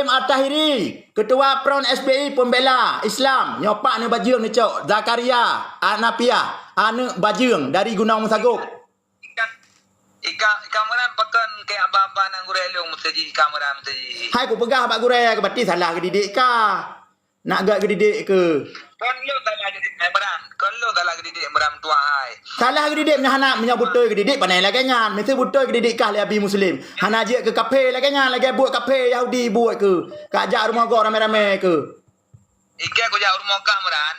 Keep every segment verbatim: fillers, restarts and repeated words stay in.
At-Tahiri, Ketua Front S B I Pembela Islam, nyoe pak ni bajeueng ni cok, Zakaria Anapiah, aneuk bajeueng dari Gunong Meusagok. Ikan, ikan, ikan meurah pakon keu abang-abang nyang gurée lôn meusaji, ikan meurah meusaji. Hai kupeugah bak gurée, berarti salah geudidik kah? Nak gak geudidik keu? Kon lôn salah geudidik, hai Imran. Kon lôn salah geudidik, Imran tuan hai. Salah geudidik meunyoe hana, meunyoe beutôi geudidik, pandai lagée nyan. Meusti beutôi geudidik kah lé Abi Muslim. Hana jeuet keu kaphé lagée nyan, lagée buet kaphé Yahudi buet keu. Kajak rumoh gob ramé-ramé keu. Ikée kujak rumoh kah, Imran.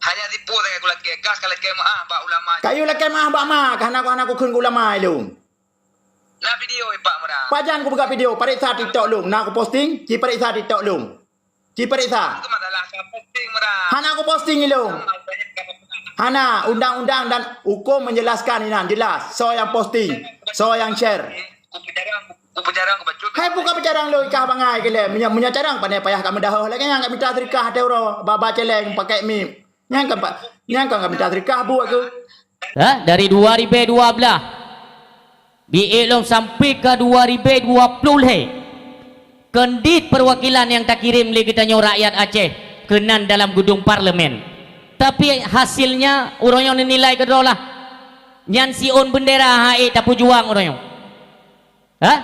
Hanya tipu sagai kulakée, kah ka lakée meu'ah bak ulama. Kayue lakée meu'ah bak ma, ka hana, hana kukheun keu ulama ilong. Na video ipak Imran. Pajan kubuka video, pareksa TikTok lôn. Na kuposting, ci pareksa TikTok lôn. Ci pareksa. Itu masalah ka posting Imran. Hana kuposting ilong. Hana, undang-undang dan hukum menjelaskan inan jelas. Soe nyang posting, soe nyang share. Kupeucarang, kupeucarang, kubacut. Hai buka peucarang lôn kah bangai keu lé. Meunyoe, meunyoe carang pandai payah ka meudahoh lagée nyan ka mita seudeukah até uroe, baba celeng pakai mik. Nyan kan, Pak? Nyan kan ka mita seudeukah buet keu? Ha? Dari dua ribée dua belas. Biék lom sampai ka dua ribée dua ploh lhée. Kondit perwakilan nyang takirém lé geutanyoe rakyat Aceh keunan dalam gedung parlemen. Tapi hasilnya uroe nyoe neunilai keudroe lah. Nyan siôn bendera ha ék tapeujuang uroe nyoe. Ha?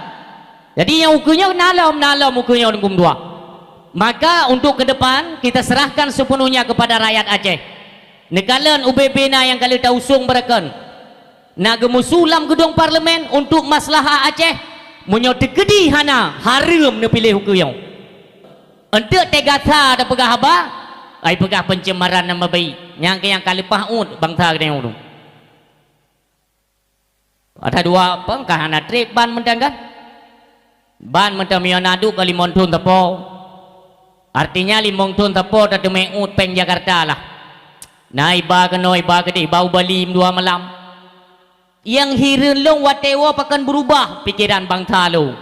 Jadi nyang ukeue nyoe na lom, na lom ukeue nyoe Teungku meutuah. Maka untuk ke depan kita serahkan sepenuhnya kepada rakyat Aceh. Neukalon ubé-bé na nyang ka lheueh tausong beureukon. Na geumusu lam geudong parlemen untuk maslahah Aceh. Meunyoe teukeudi hana, hareuem neupiléh ukeue nyoe. Eunteuk teuga sa tapeugah haba, ai peugah pencemaran nama baik. Nyang keu nyang ka leupah uet bansa geutanyoe. Ada dua apa? Ka hana treb ban mantong kan? Ban mantong meunyoe na duek ka limong thon sapo. Artinya limong thon sapo tateumé uet péng Jakarta lah. Na iba keunoe, iba keudeh, iba u Bali dua malam. Nyang hireuen lôn watée woe pakon beurubah pikeran bansa lôn.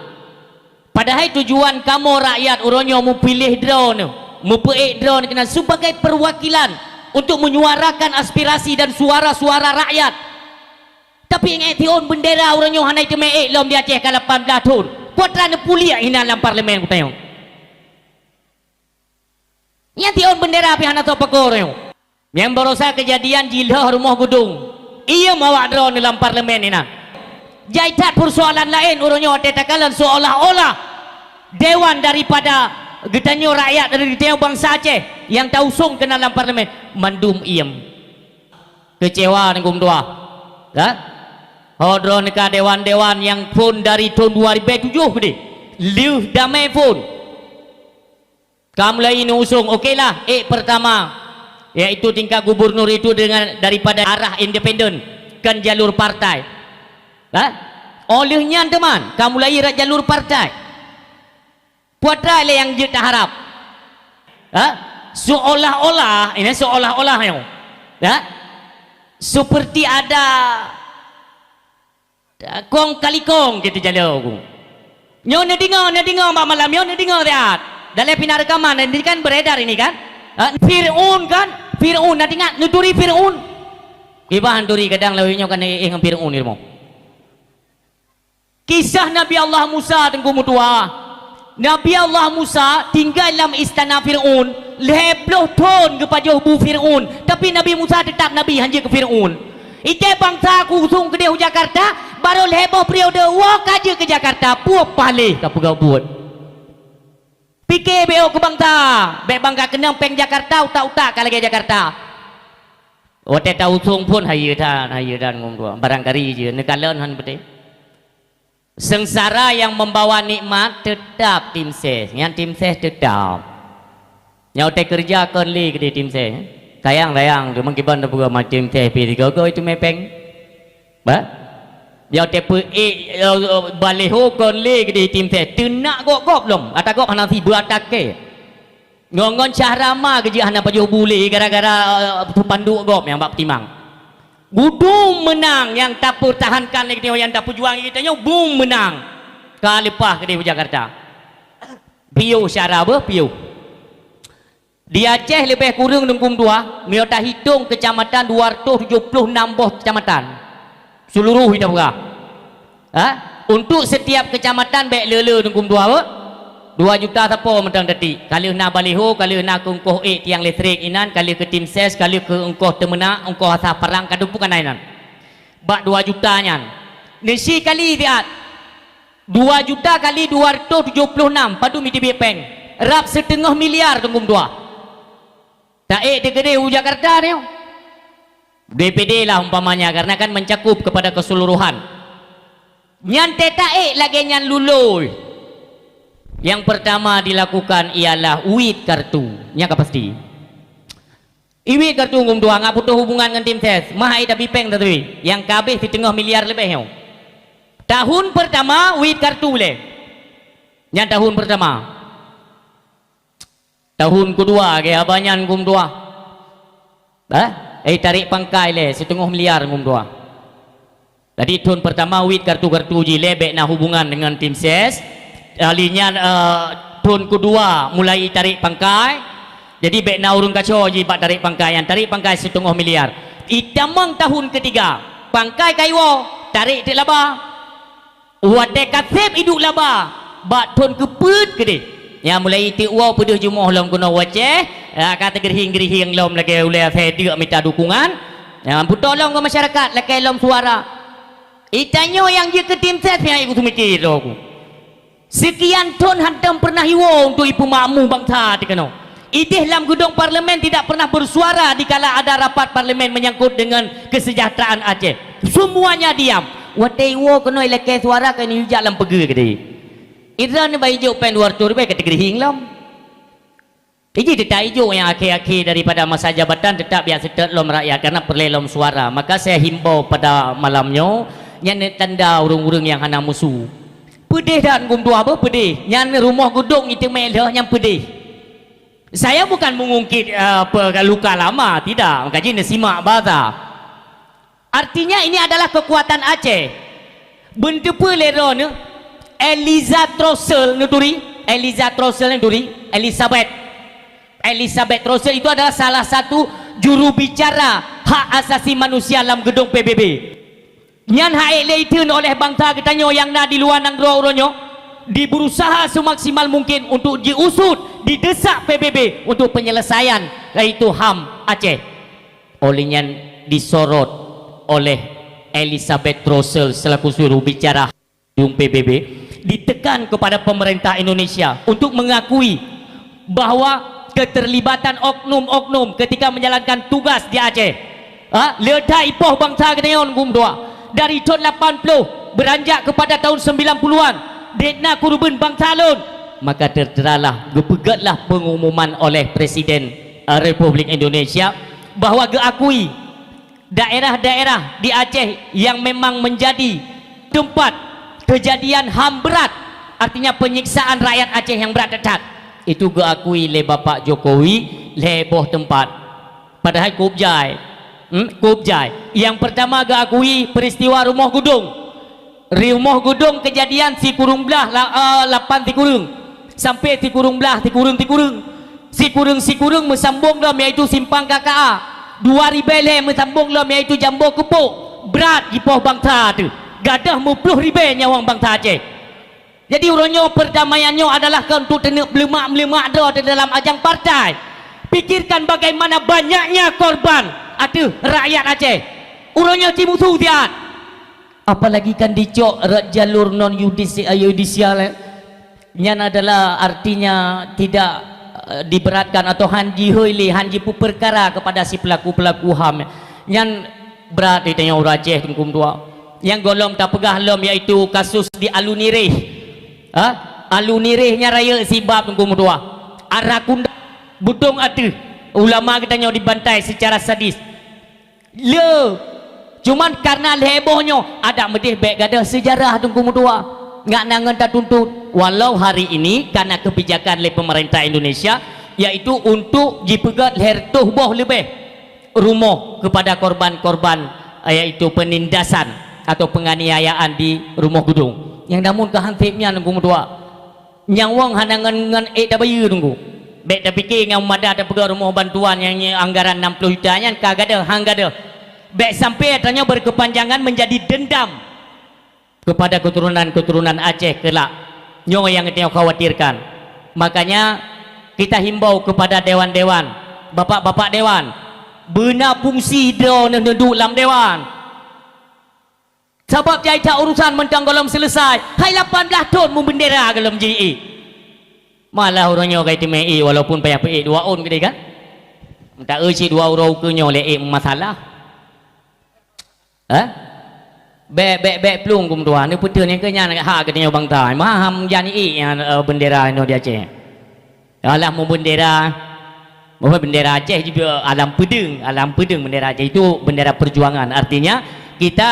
Padahai tujuan kamoe rakyat uroe nyoe mupiléh droeneuh, mupeuék droeneuh keunan sebagai perwakilan untuk menyuarakan aspirasi dan suara-suara rakyat. Tapi nyang ék siôn bendera uroe nyoe hana jiteumé ék lom di Aceh ka lapan blaih thon. Peue atra neupuliek inan lam parlemen geutanyoe. Nyang siôn bendera pih hana soe peuko uroe nyoe. Nyang barosa keujadian jilhoh rumoh geudong. Iem awak droeneuh lam parlemen inan. Jai that persoalan laén uroe nyoe watée takalon seolah-olah dewan daripada geutanyoe rakyat dari geutanyoe bansa Aceh nyang tausong keunan lam parlemen mandum iem. Keucewa Teungku meutuah. Kan? Ho droeneuh ka dewan-dewan nyang phon dari thon dua ribée tujoh keudeh. Lheueh damé phon. Ka mulai neuusong, oke lah, ék pertama, yaitu tingkat gubernur itu dengan daripada arah independen, kon jalur partai. Ha? Óh lheueh nyan teuma, ka mulai rot jalur partai. Peue atra lé nyang jeuet taharab? Ha? Seolah-olah, ini seolah-olah nyoe. Ha? Seperti ada kong kali kong gitu jalo ku. Nyoe neudeungoe, neudeungoe bak malam nyoe neudeungoe siat. Dalam pina rekaman ini kan beredar ini kan? Ha? Fir'aun kan? Fir'aun, na teuingat neuturi Fir'aun? Kiban turi kadang lawét nyoe kan éh ngon Fir'aun ilmu. Kisah Nabi Allah Musa Teungku meutuah. Nabi Allah Musa tinggai lam istana Fir'aun, lhée ploh thon geupajoh bu Fir'aun, tapi Nabi Musa teutap nabi hanjeuet keu Fir'aun. Ikée bansa ku usong keudeh u Jakarta, barô lhée boh periode woe ka jeuet keu Jakarta, peue paléh ka peugah buet. Pike bék keu bansa, bék bangga keunong péng Jakarta, utak-utak ka lagée Jakarta. Watée tausong phon hayeue that, hayeue that ngom dua. Barangkali jih neukalon hán beutôi. Seungsara nyang membawa nikmat teutap timseh, nyan timseh teutap. Nyoe teukeureuja kon lé keudeh timseh. Sayang-sayang, teuma kiban teupeugah macam timseh pih sigoe-goe teumé péng. Bah? Nyoe teupeue ék, eh, baliho kon lé keudeh timseh. Teunak gob-gob lom. Ata gob hana sibeue takée. Ngon-ngon Syahrama geujak hana pajoh bu lé gara-gara, eh, peupanduk gob nyang bak peutimang. Budum meunang nyang tapeutahankan lé geutanyoe, nyang tapeujuang lé geutanyoe, bum meunang. Ka leupah keudeh u Jakarta. Piôh syara beuh, piôh. Di Aceh leubeh kureueng Teungku meutuah, meunyoe tahitong keucamatan dua ratus tujoh ploh nam boh keucamatan. Seuluroh ita peugah. Ha? Untuk setiap keucamatan bék le-le Teungku meutuah beuh. Dua juta sapo mantong teutik. Ka lheueh na baliho, ka lheueh na keu ongkoh ék tiang listrik inan, ka lheueh keu tim ses, ka lheueh keu ongkoh teumeunak, ongkoh asah parang, ka dum peue ka na inan. Bak dua juta nyan. Neusi kali siat. Dua juta kali dua ratus tujoh puluh enam, padum jiteubiet péng? Rab siteungoh miliar, Teungku meutuah. Taék teuh keudeh u Jakarta nyoe. D P D lah umpamanya, karena kan mencakup kepada keseluruhan. Nyan teuh taék lagée nyan lulôi. Yang pertama dilakukan ialah uit kartu. Nyan ka pasti. Uit kartu, Teungku meutuah, ngat putôh hubungan ngon tim ses. Mah ai tabi péng tatui. Nyang ka habéh siteungoh miliar leubeh nyoe. Tahun pertama uit kartu lé. Nyan tahun pertama. Tahun kedua, lagée haba nyan, Teungku meutuah. Eh? Eh, tarék pangkai lé, siteungoh miliar, Teungku meutuah. Jadi, thon pertama uit kartu-kartu jih lé, bék na hubungan deungon tim ses. Kali nyan, eh, thon kedua mulai tarék pangkai. Jadi, bék na ureuëng kaco jih bak tarék pangkai nyan, tarék pangkai siteungoh miliar. Itamong tahun ketiga, pangkai ka iwoe, tarék teuk laba. Watée ka seb iduek laba, bak thon keupeuet keudeh. Nyan mulai iteuk woe peudeuh jumoh lom keunoe u Aceh, ka teugeurihing-geurihing lom lagée ulée asée deuk mita dukungan. Nyan putôh lom keu masyarakat, lakée lom suara. Itanyoe nyang jeuet keu tim ses nyang iku seumiké droe ku. Seukian thon hantom pernah iwoe untuk ipeumakmu bansa teuh keunoe. Ideh lam geudong parlemen tidak pernah bersuara dikala ada rapat parlemen menyangkut dengan kesejahteraan Aceh. Semuanya diam. Watée iwoe keunoe ilakée suara keu neujak lam peugeuh keudeh. Idroeneuh ban ijok péng dua ratus ribée ka teugeurihing lom. Iji teuta ijok nyang akhé-akhé daripada masa jabatan tetap jak seutôt lom rakyat karena peureulée lom suara. Maka saya himbau pada malam nyoe, nyan tanda ureuëng-ureuëng nyang hana musu. Peudeh that Teungku meutuah beuh, peudeh. Nyan rumoh geudong iteumé lheueh nyan peudeh. Saya bukan mengungkit, eh, apa, luka lama, tidak. Maka jih neusimak basa. Artinya ini adalah kekuatan Aceh. Beuneuteupeu lé droeneuh, Eliza Trossel neuturi, Eliza Trossel neuturi, Elizabeth. Elizabeth Trossel itu adalah salah satu juru bicara hak asasi manusia lam geudong P B B. Nyan han ék lé iteun oleh bansa geutanyoe nyang na di luwa nanggroe uroe nyoe, diberusaha semaksimal mungkin untuk jiusut, didesak P B B untuk penyelesaian, yaitu HAM Aceh. Oleh nyan disorot oleh Elizabeth Trossel selaku juru bicara P B B, ditekan kepada pemerintah Indonesia untuk mengakui bahwa keterlibatan oknum-oknum ketika menjalankan tugas di Aceh, ha, le that ipoh bansa geutanyoe Teungku meutuah. Dari thon lapan ploh beranjak kepada tahun sembilan puluhan, dek na keureubeuen bansa lôn, maka terteralah, geupeugötlah pengumuman oleh Presiden, eh, Republik Indonesia bahwa geuakui daerah-daerah di Aceh yang memang menjadi tempat kejadian HAM berat, artinya penyiksaan rakyat Aceh yang berat that-that, itu geuakui lé Bapak Jokowi lhée boh teumpat. Padahai kôb jai. Hmm, kôb jai. Nyang pertama geuakui peristiwa rumoh geudong. Rumoh geudong kejadian sikureueng blah la-, eh, lapan sikureueng sampai sikureueng blah sikureueng-sikureueng. Sikureueng-sikureueng meusambong lom, yaitu Simpang K K A. Dua ribée lhée meusambong lom, yaitu Jambo Keupok. Brat jipoh bansa teuh. Gadôh meuploh ribée nyawöng bansa Aceh. Jadi, uroe nyoe perdamaian nyoe adalah keu untuk teuneuk meuleumak-meuleumak droe teuh dalam ajang partai. Pikirkan bagaimana banyaknya korban ateueh rakyat Aceh. Uroe nyoe ci musu siat. Apalagi kan dicok rot jalur non yudisi-, yudisial, eh. Nyan adalah artinya tidak, eh, diberatkan atau han jihôi lé, han jipeupeukara kepada si pelaku-pelaku HAM. Nyan brat di tanyoe ureuëng Aceh Teungku meutuah. Nyang gohlom tapeugah lom yaitu kasus di Alun Ireh. Ha? Alun Ireh nyan rayeuk sibab Teungku meutuah. Arakunda beudong ateueh ulama geutanyoe dibantai secara sadis. Le, cuman karena lhée boh nyoe, adak meudeh bék gadôh seujarah Teungku meutuah. Ngat na ngon tatuntut. Walau hari ini karena kebijakan lé pemerintah Indonesia, yaitu untuk jipeugét lhée reutôh boh leubeh rumoh kepada korban-korban, yaitu penindasan atau penganiayaan di Rumoh Geudong. Nyang namun keu han seb nyan Teungku meutuah. Nyang wong hana ngon, ngon ék tabayeue Teungku. Bék tapike nyang mada tapeugah rumoh bantuan nyang anggaran enam puluh juta nyan ka gadôh, han gadôh. Bék sampai tanyoe berkepanjangan menjadi dendam kepada keturunan-keturunan Aceh keulak. Nyoe nyang tanyoe khawatirkan. Makanya, kita himbau kepada dewan-dewan, bapak-bapak dewan, beuna fungsi droeneuh neuduek lam dewan. Sabab jai that urusan mantong gohlom seuleusai, hai lapan blaih thon meubendera gohlom ji ék. Malah uroe nyoe ka jiteumé ék, walaupun payah peuék dua ôn keudéh kan? Meuta eu cit dua uroe ukeue nyoe lé ék meumasalah. Eh? Bèk, bèk, bèk plueng geumeudua, neupeuteun nyang keu nyan hak geutanyoe bansa. Maham jan ék nyan, eh, bendera inoe di Aceh. Alah meubendera, meubendera Aceh juga alam peudeueng, alam peudeueng bendera Aceh itu bendera perjuangan. Artinya, kita,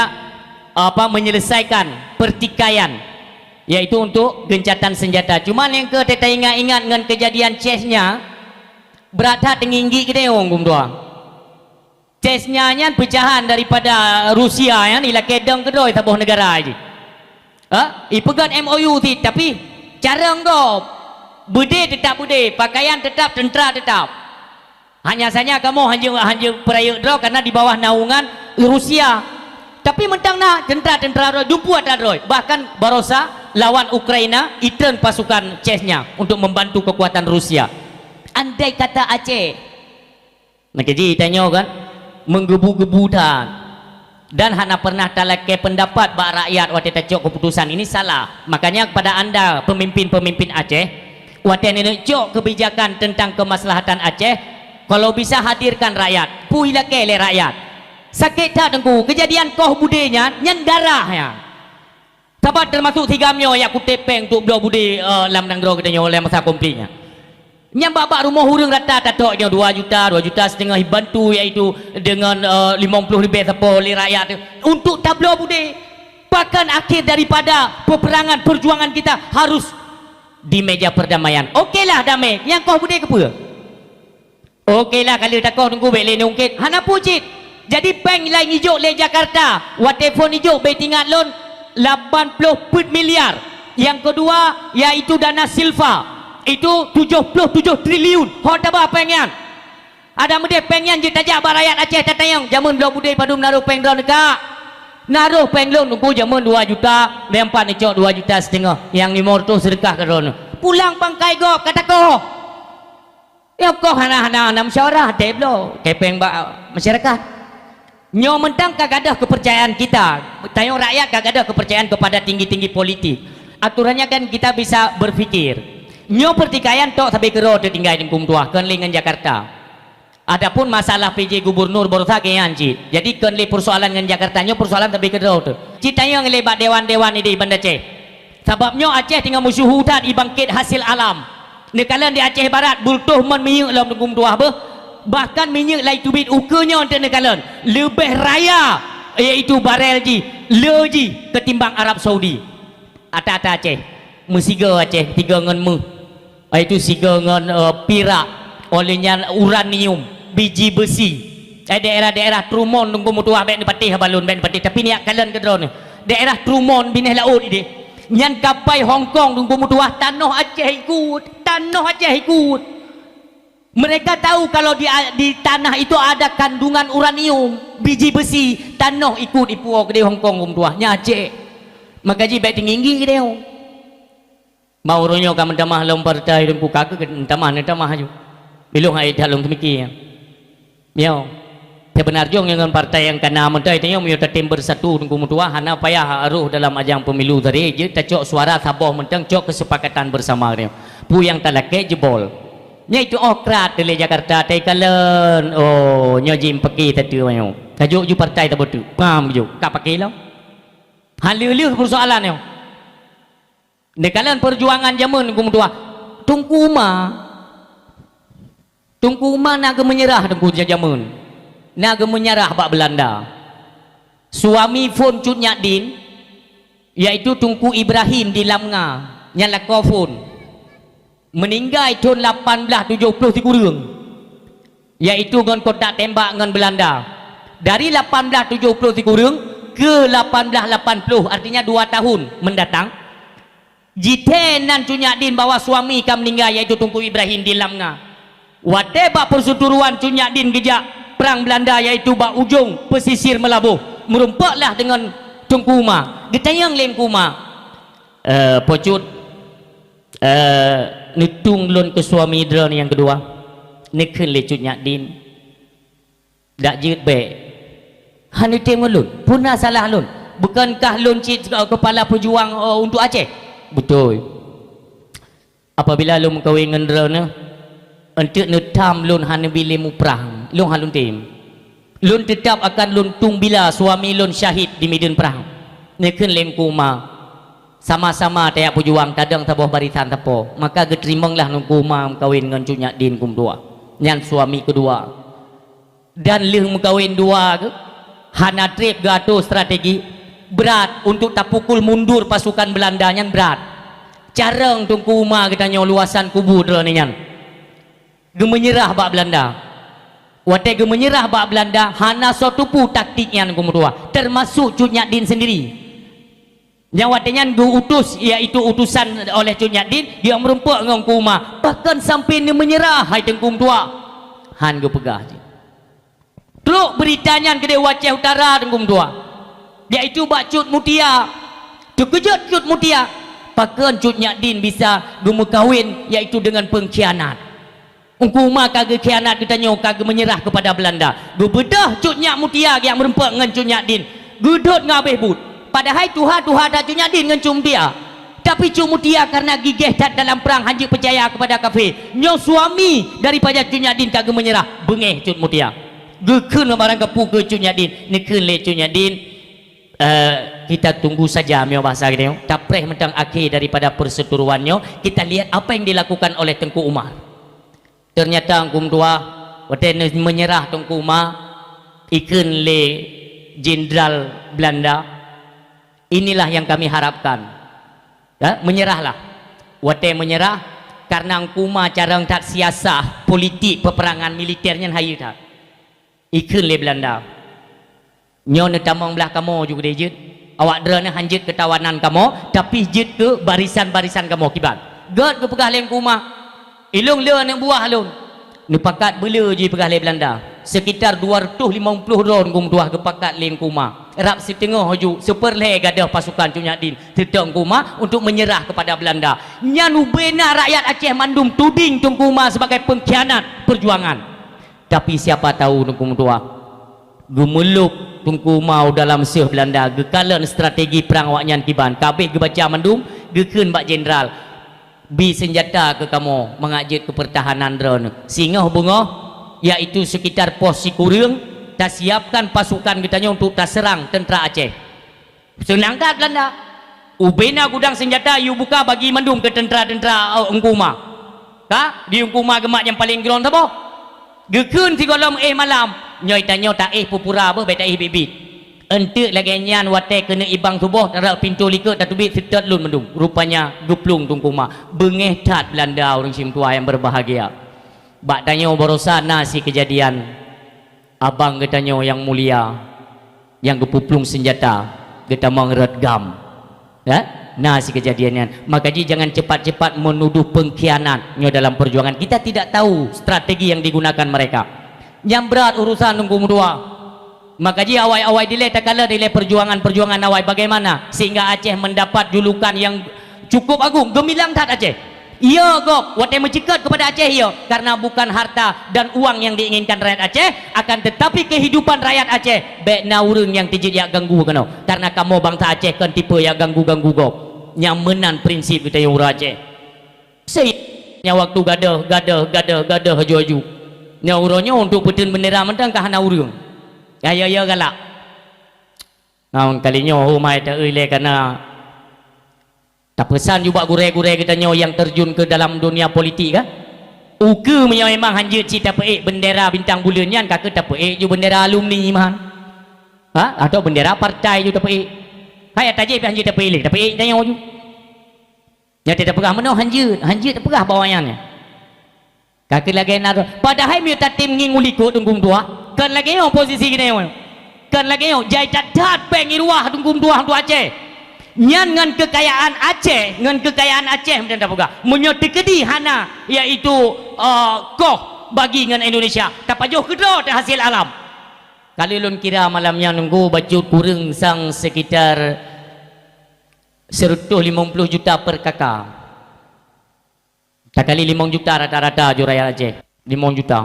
apa, menyelesaikan pertikaian, yaitu untuk gencatan senjata. Cuma nyang keu taingat-ingat ngon kejadian Chechnya, brat that teunginggi keudéh geumeudua. Chechnya nyan peucahan daripada Rusia nyan ilakée dong keudroe saboh neugara jih. Ha? Ipeugét M O U cit, tapi carông gob. Beudé teutap beudé, pakaian teutap, teuntra teutap. Hanya saja kamoe hanjeuet, hanjeuet peurayeuk droe karena di bawah naungan Rusia. Tapi mantong na teuntra-teuntra droe, dumpeue atra droe. Bahkan barosa lawan Ukraina, itreun pasukan Chechnya untuk membantu kekuatan Rusia. Andai kata Aceh, Maka ji tanyoe kan, menggebu-gebu that. Dan hana pernah talakée pendapat bak rakyat watée tacok keputusan ini salah. Makanya kepada anda pemimpin-pemimpin Aceh, watée neuneuk cok kebijakan tentang kemaslahatan Aceh, kalau bisa hadirkan rakyat, pui lakée lé rakyat. Sakét that Teungku, kejadian koh budé nyan, nyan darah nyan. Saban teumasuk si GAM nyoe jak kutéh péng untuk bloe budé, eh, lam nanggroe geutanyoe lam masa konflik nyan. Nyan bak-bak rumoh ureuëng rata tatok nyoe dua juta, dua juta setengah dibantu, iaitu dengan, eh, limong ploh ribée sapo lé rakyat tu untuk tabloe budé. Bahkan akhir daripada peperangan perjuangan kita harus di meja perdamaian. Okelah damai, nyang koh budé keupeue? Okelah, ka lheueh takoh Teungku bék lé neungkét. Hana peue cit. Jadi péng laén ijok lé Jakarta. Watée phon ijok bék teuingat lôn lapan ploh peuet miliar. Nyang keudua yaitu dana silfa. Itu tujoh ploh tujoh triliun. Ho taba péng nyan. Adak meudeh péng nyan jeuet tajak bak rakyat Aceh tatanyong, jameun bloe budé padum naroh péng droeneuh ka? Naroh péng lôn Teungku jameun dua juta, nyang pat neucok dua juta siteungoh, nyang limong reutôh seudeukah keu droeneuh. Pulang pangkai gob ka takoh. Nyoe koh hana, hana, hana musyawarah, até bloe, kepeng bak masyarakat. Nyoe mantong ka gadôh keupeurcayaan kita, tanyoe rakyat ka gadôh keupeurcayaan keupada tinggi-tinggi politik. Aturannya kan kita bisa berpikir. Nyoe peurtikaian tok sabe keudroe teutinggai di Teungku Meutuah, kon lé ngon Jakarta. Adapun masalah P J gubernur barosa geuyan cit. Jadi kon lé peursoalan ngon Jakarta, nyoe peursoalan sabe keudroe teuh. Cit tanyoe ngon lé bak dewan-dewan idéh Banda Aceh. Sabab nyoe Aceh teungoh meusyeuhu that jibangkét hasil alam. Neukalon di Aceh Barat, beureutoh mon minyeuk lom Teungku Meutuah beuh. Bahkan minyeuk lai teubiet ukeue nyoe teuh neukalon, leubeh raya, yaitu barel jih, le jih ketimbang Arab Saudi. Ata-ata Aceh, meusigoe Aceh, sigoe ngon méuh. Yaitu sigoe ngon, eh, pirak, óh lheueh nyan uranium, biji beusi. Eh, daerah-daerah Trumun Teungku Meutuah bék neupatéh haba lôn, bék neupatéh, tapi neujak kalon keudroe nyoe. Daerah Trumun binéh laôt idéh. Nyan kapai Hong Kong Teungku Meutuah, tanoh Aceh ikut, tanoh Aceh ikut. Mereka tahu kalau di, di tanah itu ada kandungan uranium, biji besi, tanoh ikut ipuwoe keudéh Hong Kong Teungku Meutuah. Nyan Aceh. Maka jih bék teunginggi keudéh. Mau uroe nyoe ka meutamah lom partai Teungku, ka keuh meutamah, neutamah aju. Bilong hai that lom teumiki. Nyoe. Seubeuna jih ngon partai nyang kana mantong tanyoe meunyoe tatem beusatu Teungku Meutuah hana payah rôh dalam ajang pemilu tadi, jeuet tacok suara saboh mantong cok keusepakatan beusama nyoe. Peue nyang talakée jebol. Nyoe itu oh krat lé Jakarta tai kalon. Oh, nyoe jih pake tatu nyoe. Tajok ju partai taboh tu. Paham ju. Ka pake lom. Haleuleuh persoalan nyoe. Neukalon peujuangan jameun Teungku Meutuah. Teungku Uma. Teungku Uma na geumeunyerah Teungku jameun. Na geumeunyerah bak Beulanda. Suami phon Cut Nyak Din, yaitu Teungku Ibrahim di Lamnga, nyan lakoe phon. Meuninggai thon lapan blaih tujoh ploh sikureueng. Yaitu ngon kontak tembak ngon Beulanda. Dari lapan blaih tujoh ploh sikureueng ke lapan blaih lapan ploh, artinya dua tahun mendatang, jithee nan Cut Nyak Din bahwa suami ka meuninggai, yaitu Teungku Ibrahim di Lamnga. Watée bak perseuturuan Cut Nyak Din geujak prang Beulanda, yaitu bak ujong pesisir Meulaboh, meurumpok lah deungon Teungku Uma. Geutanyong lé Teungku Uma, "Eh, Po Cut, eh, neutueng lôn keu suami droeneuh nyang keudua, neukheun lé Cut Nyak Din, "Dak jeuet bèk. Hana tem ngon lôn. Peue na salah lôn? Bukankah lôn cit keupala peujuang, eh, untuk Aceh?" "Beutôi. Apabila lôn meukawen ngon droeneuh, eunteuk neutam lôn hana bi lé muprang, lôn hana lôn tem. Lôn teutab akan lôn tueng bila suami lôn syahid di mideuen prang." Neukheun lé Teungku Uma, "Sama-sama tajak peujuang, tadong saboh barisan sapo." Maka geuteurimonglah Teungku Uma meukawen ngon Cut Nyak Din Teungku Meutuah, nyan suami keudua. Dan lheueh meukawen dua geuh, hana treb geuatoe strategi. Brat untuk tapukul mundur pasukan Belanda nyan brat. Carông Teungku Uma geutanyoe luasan kubu droeneuh nyan. Geumeunyerah bak Belanda. Watèe geumeunyerah bak Belanda, hana soe teupeu taktik nyan Teungku Meutuah, teumasok Cut Nyak Din sendiri. Nyang watèe nyan geu-utus, yaitu utusan oleh Cut Nyak Din, geujak meureumpok ngon Teungku Uma, bahkan sampai neumeunyerah hai Teungku Meutuah. Han geupeugah jih. Trok beurita nyan keudeh u Aceh Utara Teungku Meutuah, yaitu bak Cut Mutia. Teukeujot Cut Mutia, pakon Cut Nyak Din bisa geumeukawen, yaitu deungon peungkhianat. Teungku Uma ka geukhianat geutanyoe, ka geumeunyerah keupada Belanda. Geubeudôh Cut Nyak Mutia geujak meureumpok ngon Cut Nyak Din. Geudhôt ngon abéh buet. Padahai tuha-tuha that Cut Nyak Din ngon Cut Mutia. Tapi Cut Mutia kareuna gigéh that dalam prang, hanjeuet peucaya keupada kafé. Nyoe suami daripada Cut Nyak Din ka geumeunyerah. Beungéh Cut Mutia. Geukheun barang kapeue keu Cut Nyak Din. Neukheun lé Cut Nyak Din, eh, "Kita tunggu saja," meunyoe bahasa geutanyoe. Tapreh mantong akhé daripada perseteruan nyoe. Kita lihat apa yang dilakukan oleh Teungku Umar. Ternyata Teungku Meutuah, watèe meunyeurah Teungku Uma, ikheun lé jenderal Belanda, "Inilah yang kami harapkan." Ya, meunyeurahlah. Watèe meunyeurah, kareuna Teungku Uma carông that siasah politik peperangan militer nyan hayeue that. Ikheun lé Belanda, "Nyoe neutamong blah kamoe ju keudeh jeuet. Awak droeneuh han jeuet keu tawanan kamoe, tapi jeuet keu barisan-barisan kamoe." "Kiban?" "Gèt," geupeugah lé Teungku Uma, "ilôn le aneuk buah lôn." Neupakat beule jipeugah lé Belanda. Sekitar dua ratus lima puluh droe Teungku Meutuah geupakat lé Teungku Uma. Rab siteungoh ju, seupeurlhèe gadôh pasukan Cut Nyak Din, seutôt Teungku Uma, untuk meunyeurah keupada Belanda. Nyan ubena rakyat Aceh mandum tuding Teungku Uma sebagai peungkhianat peujuangan. Tapi siapa tahu Teungku Meutuah, geumeulôb Teungku Uma u dalam seuh Belanda, geukalon strategi prang awaknyan kiban. Ka abéh geubaca mandum, geukheun bak jenderal, "Bi seunjata keu kamoe mangat jeuet keu peurtahanan droeneuh. Singoh beungoh, yaitu sekitar pos Sikureueng, tasiapkan pasukan geutanyoe untuk taseurang teuntra Aceh." Seunang that Belanda. Ubena gudang seunjata yue buka bagi mandum keu teuntra-teuntra, eh, Teungku Uma. Ka, di Teungku Uma geumat nyang paleng jroh saboh. Geukheun sigohlom éh malam, "Nyoe tanyoe taéh pura-pura beuh, bèk taéh biet-biet." Eunteuk lagèe nyan watèe keuneuk ibang suboh, rot pintoe likôt tateubiet, seutôt lôn mandum. Rupanya geuplueng Teungku Uma. Beungéh that Belanda, ureueng syedara nyang berbahagia. Bak tanyoe baroesa na sikeujadian. Abang geutanyoe nyang mulia, nyang geupeuplueng seunjata, geutamong rot GAM. Ya? Na sikeujadian nyan. Maka jih jangan cepat-cepat menuduh pengkhianat nyoe dalam perjuangan. Kita tidak tahu strategi yang digunakan mereka. Nyang brat urusan Teungku Meutuah. Maka jih awai-awai dilèe takalon dilèe perjuangan-perjuangan awai bagaimana sehingga Aceh mendapat julukan yang cukup agung, geumilang that Aceh. Iya gob, watèe meuceukeut keupada Aceh, iya, karena bukan harta dan uang yang diinginkan rakyat Aceh, akan tetapi kehidupan rakyat Aceh, bèk na ureueng nyang teujeuet jak ganggu keunoe, karena kamoe bansa Aceh kon tipe jak ganggu-ganggu gob. Nyang meunan prinsip geutanyoe ureueng Aceh. Seunyang waktu gadôh, gadôh, gadôh, gadôh aju-aju. Nyoe uroe nyoe untuk peuteun bendera mantong ka hana ureueng. Ya, ya, ya, galak. Ngon kali nyoe, ho mai ta-eu ilèe kana tapeusan ju bak gurèe-gurèe geutanyoe nyang terjun ke dalam dunia politik, ka? Ukeue meunyoe memang hanjeuet cit tapeuék bendera bintang buleuen nyan, ka keuh tapeuék ju bendera alumni meuhan. Ha? Atau bendera partai ju tapeuék. Hai ata jih pih hanjeuet tapeuék lé, tapeuék tanyoe ju. Nyan teupeugah meunoe hanjeuet, hanjeuet teupeugah bak awaknyan nyan. Ka keuh lagèe na, padahai meunyoe tatem ngieng u likôt Teungku Meutuah, kon lagèe nyoe posisi geutanyoe. Kon lagèe nyoe, jai that-that péng i ruwah Teungku Meutuah, Teungku Aceh. Nyan ngon keukayaan Aceh, ngon keukayaan Aceh meunan tapeugah. Meunyoe teukeudi hana, yaitu, eh, koh bagi ngon Indonesia, tapajoh keudroe teuh hasil alam. Kalau lôn kira malam nyan Teungku bacut kureueng sang sekitar seratus lima puluh juta per K K. Takali limong juta rata-rata ju rakyat Aceh. Limong juta.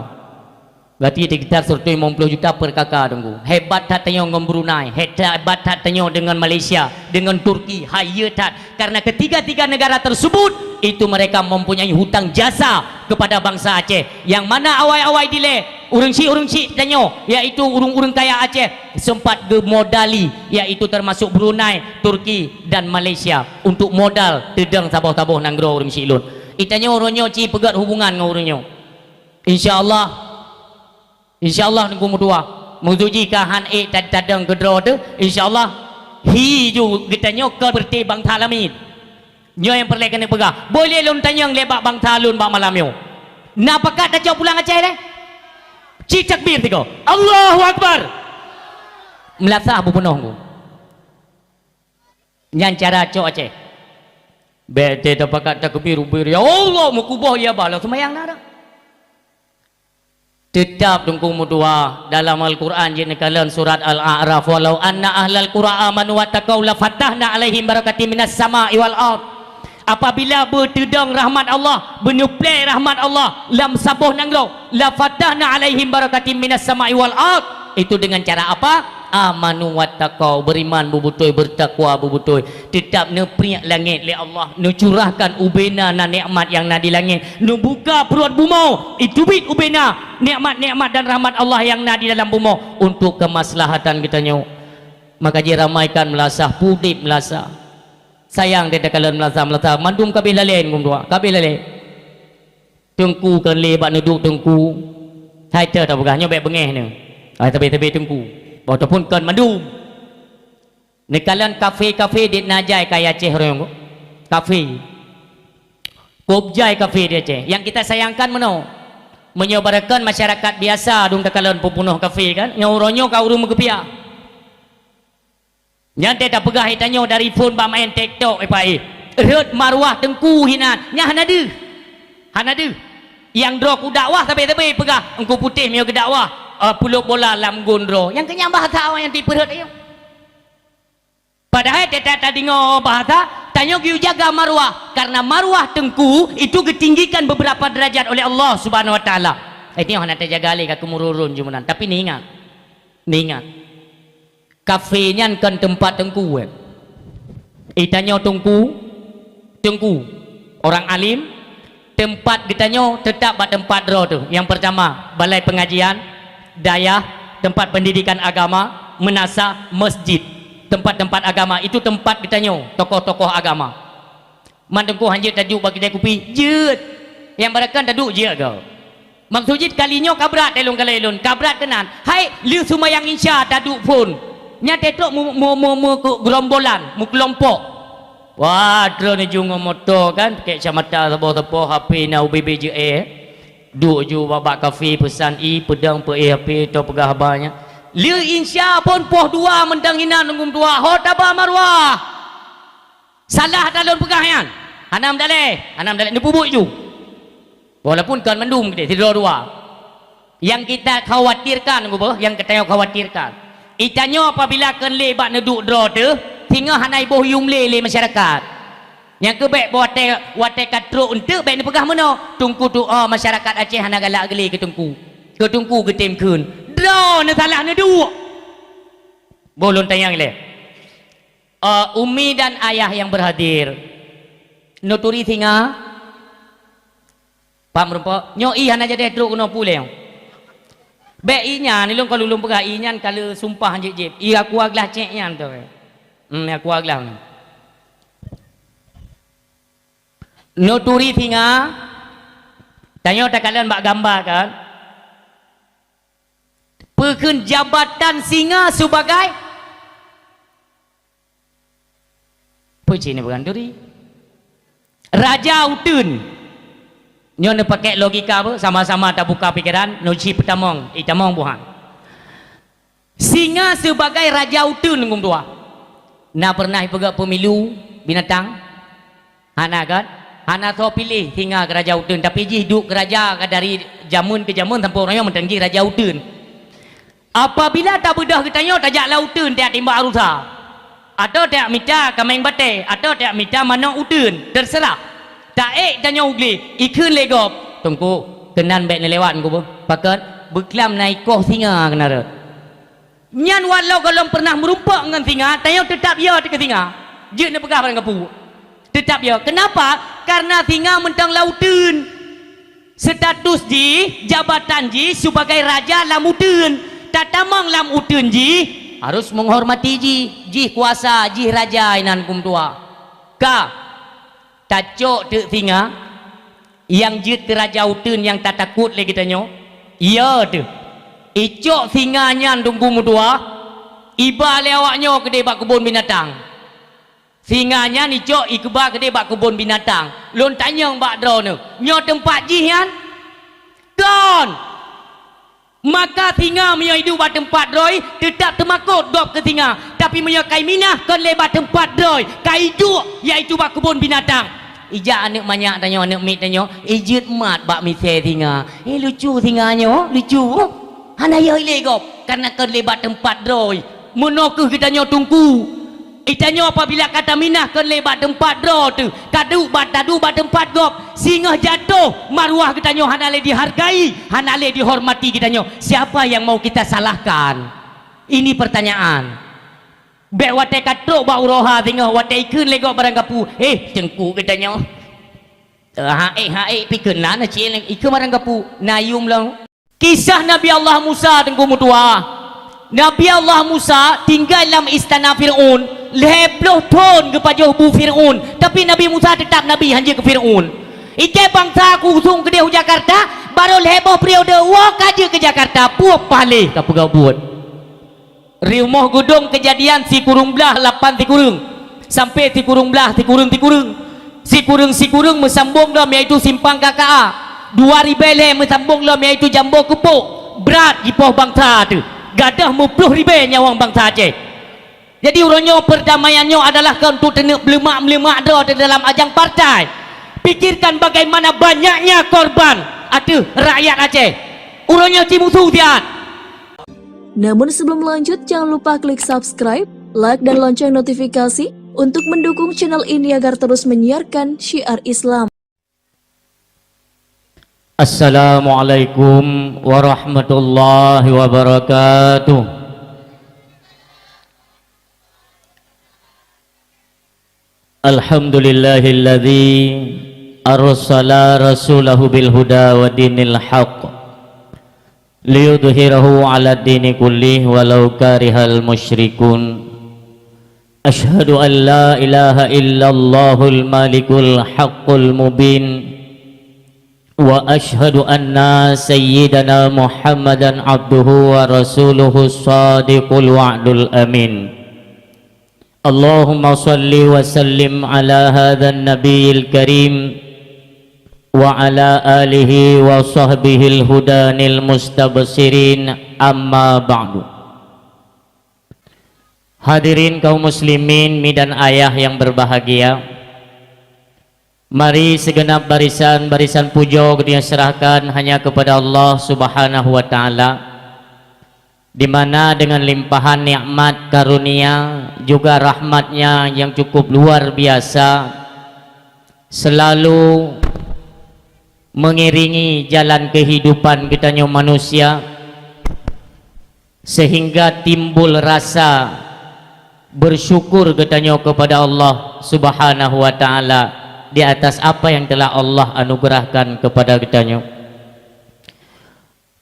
Berarti sekitar seratus lima puluh juta per K K, Teungku. Hebat that tanyoe ngon Brunei, hebat that tanyoe dengan Malaysia, dengan Turki, hai ye that. Karena ketiga-tiga negara tersebut, itu mereka mempunyai hutang jasa kepada bangsa Aceh. Yang mana awai-awai dilée, ureuëng syiek-ureuëng syiek tanyoe, yaitu ureuëng-ureuëng kaya Aceh, sempat geumodali, yaitu termasuk Brunei, Turki, dan Malaysia, untuk modal teudong saboh-saboh nanggroe ureuëng syiek lôn. Itanyoe uroe nyoe ci peugét hubungan ngon ureuëng nyoe. Insya Allah, insya Allah Teungku meutuah. Meunyoe jih ka han ék tad-, tadong keudroe teuh, insya Allah, hi ju geutanyoe kon peureuté bangsa lamin. Nyoe nyang peureulée keuneuk peugah. Boh lé lôn tanyong lé bak bangsa lôn bak malam nyoe. Na pakat tacok pulang Aceh lé? Ci takbir tiga. Allahu Akbar. Meulasah beupunoh ku. Nyan cara cok Aceh. Bék teuh tapakat takbir ubé, ya Allah, meukuboh ya bala seumayang na dak. Teutab Teungku meutuah, dalam Al-Quran jeuet neukalon surat Al-A'raf, "Walau anna ahlal qura amanu wattaqau lafatahna 'alaihim barakatim minas sama'i wal ard." Apabila beuteudong rahmat Allah, beuneuplée rahmat Allah lam saboh nanggroe, "Lafatahna 'alaihim barakatim minas sama'i wal ard." Itu dengan cara apa? Amanu wattaqau, beriman beubeutôi, bertakwa beubeutôi. Teutab neupriek langét lé Allah, neucurahkan ubéna na nikmat nyang na di langét, neubuka pruet bumoe, iteubiet ubéna nikmat-nikmat dan rahmat Allah nyang na di dalam bumoe untuk kemaslahatan geutanyoe. Maka jiramaikan meulasah, pudeb meulasah. Sayang teuh takalon meulasah-meulasah, mandum ka abéh lalén gum dua, ka abéh lalén. Teungku kon lé bak neuduek teungku. Hai teuh tapeugah nyoe bék beungéh neuh. Hai tabe-tabe teungku. Ataupun kon mandum. Neukalon kafe-kafe dit na jai kaya Aceh ureuëng. Kafe. Kop jai kafe di Aceh. Nyang kita sayangkan meunoe. Meunyoe barokon masyarakat biasa dum takalon peupunoh kafe kan, nyoe uroe nyoe ka ureuëng meukeupiah. Nyan teuh tapeugah itanyoe dari phon bak maén TikTok, eh, Pak, eh. Rhot maruah teungku hinan. Nyan hana deuh. Hana deuh. Nyang droe ku dakwah sabe-sabe peugah, Teungku Putéh meunyoe geudakwah, eh, pulop bola lam gon droe. Nyang keu nyan bahasa awak nyang tipeurhot ayong. Padahai teutab tadeungoe bahasa, tanyoe geuyue jaga maruah. Karena maruah teungku itu geutinggikan beberapa derajat oleh Allah Subhanahu Wa Taala. Eh, nyoe hana tajaga lé ka keumururun ju meunan. Tapi neuingat. Neuingat. Kafe nyan kon teumpat teungku, eh. Itanyoe teungku, teungku, orang alim, teumpat geutanyoe teutab bak teumpat droe teuh. Nyang peurtama, balai peungajian, dayah, teumpat peundidikan agama, meunasah, masjid, teumpat-teumpat agama. Itu teumpat geutanyoe, tokoh-tokoh agama. Man teungku han jeuet taduek bak keudai kupi, jeuet. Nyang barokon taduek jeuet goe. Maksud jih kali nyoe ka brat lé lôn, ka lé lôn, ka brat keunan. Hai, lheueh seumayang Isya taduek phon. Nyan teuh trok mu-, mu-, mu-, mu-, keu gerombolan, meukeulompok. Wah, trok neuju ngon moto kan, pakèk kacamata saboh-saboh, H P na ubé-bé jeuet. Duek ju bak, bak kafe peusan ie, peudong peuéh H P, atau peugah haba nyan. Lheueh Isya phon poh dua mantong inan ngon dua, ho taba maruah. Salah ata lôn peugah nyan. Hana meudaleh, hana meudaleh, neupeubuet ju. Walaupun kon mandum keudeh, sidroe dua. Nyang kita khawatirkan, gubeh, nyang geutanyoe khawatirkan. Itanyoe apabila kon lé bak neuduek droe teuh, singoh hana iboh yum lé lé masyarakat. Nyang keu bék watèe, watèe ka trok eunteuk bék neupeugah meunoe, teungku tuoh masyarakat Aceh hana galak geulé keu teungku. Keu teungku geutem kheun. Droe neusalah neuduek. Boh lôn tanyong ilèe. Eh, umi dan ayah yang berhadir. Neuturi singa? Paham rumpok? Nyoe ie hana jadi trok keunoe puléh. Bék ie nyan, ilôn ka lôn peugah, ie nyan ka lheueh sumpah jép-jép. Ie aqua glass cék nyan tu. Hmm, aqua glass nyan. Neuturi singa? Tanyoe takalon bak gamba kan? Peukheun jabatan singa sebagai Peue cit neupeugah neuturi? Raja uteuen. Nyoe neupakèk logika beuh, sama-sama tabuka pikeran, neuci peutamong, itamong buhan. Singa sebagai raja uteuen, Teungku meutuah. Na pernah ipeugah pemilu binatang? Hana kan? Hana soe piléh singa keu raja uteuen, tapi jih duek keu raja ka dari jameun keu jameun sampoe uroe nyoe mantong jih raja uteuen. Apabila tabeudôh geutanyoe tajak lam uteuen tajak timbak rusa, atawa tajak mita kaméng batèe, atawa tajak mita manok uteuen, teuseurah. Taék tanyoe u glé, ikheun lé gob, "Teungku, keunan bék neulewat ngon kubu." Pakon? Beuklam na ikoh singa keunan rot. Nyan walau gohlom peureunah meurumpok ngon singa, tanyoe teutab yo teuh keu singa. Jeuet neupeugah barang gapu. Teutab yo. Keunapa? Karena singa mantong lam uteuen. Status jih, jabatan jih sibagai raja lam uteuen. Tatamong lam uteuen jih, harôh meuhormati jih. Jih kuasa, jih raja inan kum tuha. Ka. Tacok teuk singa nyang jeuet keu raja uteuen nyang tatakot lé geutanyoe? Iya teuh. Icok singa nyan teungku meutuha, iba lé awaknyoe keudeh bak keubon binatang. Singa nyan icok ikeuba keudeh bak keubon binatang. Lôn tanyong bak droeneuh, nyoe teumpat jih nyan? Kon! Maka singa meunyoe iduek bak teumpat droe, teutab teumakot gob keu singa. Tapi meunyoe ka iminah kon lé bak teumpat droe, ka iduek, yaitu bak keubon binatang. Ijak aneuk manyak tanyoe, aneuk miet tanyoe, ijeuet mat bak misée singa. Eh, lucu singa nyoe, lucu. Hana yoh ilé gob, karena kon lé bak teumpat droe. Meunoe kheueh geutanyoe teungku. Geutanyoe apabila ka taminah kon lé bak teumpat droe teuh, ka duek bak, taduek bak teumpat gob, singoh jatoh, maruah geutanyoe hana lé dihargai, hana lé dihormati geutanyoe. Siapa yang mau kita salahkan? Ini pertanyaan. Bék watée ka trok bak uroe ha singoh, watée ikheun lé gob barang gapu, "Eh, teungku geutanyoe." Eh, ha, eh, ha, eh, pi keunan cit, ikheun barang gapu, na yum lom. Kisah Nabi Allah Musa teungku meutuha. Nabi Allah Musa tinggai lam istana Fir'aun, lhée ploh thon geupajoh bu Fir'aun, tapi Nabi Musa teutab nabi, hanjeuet keu Fir'aun. Ikei bansa ku usung keudeh u Jakarta, barô lhée boh periode woe ka jeuet keu Jakarta, puih paléh ka peugah buet. Rumoh Geudong Keujadian sikureueng blaih lapan sikureueng, sampoe sikureueng blaih sikureueng-sikureueng. Sikureueng-sikureueng meusambong lom, yaitu Simpang K K A. Dua ribée lhée meusambong lom, yaitu Jambo Keupok. Brat jipoh bansa teuh. Gadôh meuploh ribée nyawöng bansa Aceh. Jadi, uroe nyoe perdamaian nyoe adalah keu untuk teuneuk meuleumak-meuleumak droe di dalam ajang partai. Pikirkan bagaimana banyaknya korban ateueh rakyat Aceh. Uroe nyoe cimusu siat. Namun sebelum lanjut, jangan lupa klik subscribe, like, dan lonceng notifikasi untuk mendukung channel ini agar terus menyiarkan syiar Islam. Assalamualaikum warahmatullahi wabarakatuh. Alhamdulillahilladzi arsala rasulahu bil huda wa dinil haq liyudhhirahu 'ala dini kullih walau karihal musyrikun. Asyhadu an la ilaha illallahul malikul haqqul mubin, wa asyhadu anna sayyidana Muhammadan abduhu wa rasuluhu shadiqul wa'dul amin. Allahumma shalli wa sallim ala hadzan nabiyil karim wa ala alihi wa sahbihil hudanil mustabsyirin, amma ba'du. Hadirin kaum muslimin, mi dan ayah yang berbahagia, mari segenap barisan-barisan pujoe geutanyoe serahkan hanya kepada Allah Subhanahu wa Ta'ala, di mana dengan limpahan nikmat karunia juga rahmat-Nya yang cukup luar biasa, selalu mengiringi jalan kehidupan geutanyoe manusia, sehingga timbul rasa bersyukur geutanyoe kepada Allah Subhanahu wa Ta'ala di atas apa yang telah Allah anugerahkan kepada geutanyoe.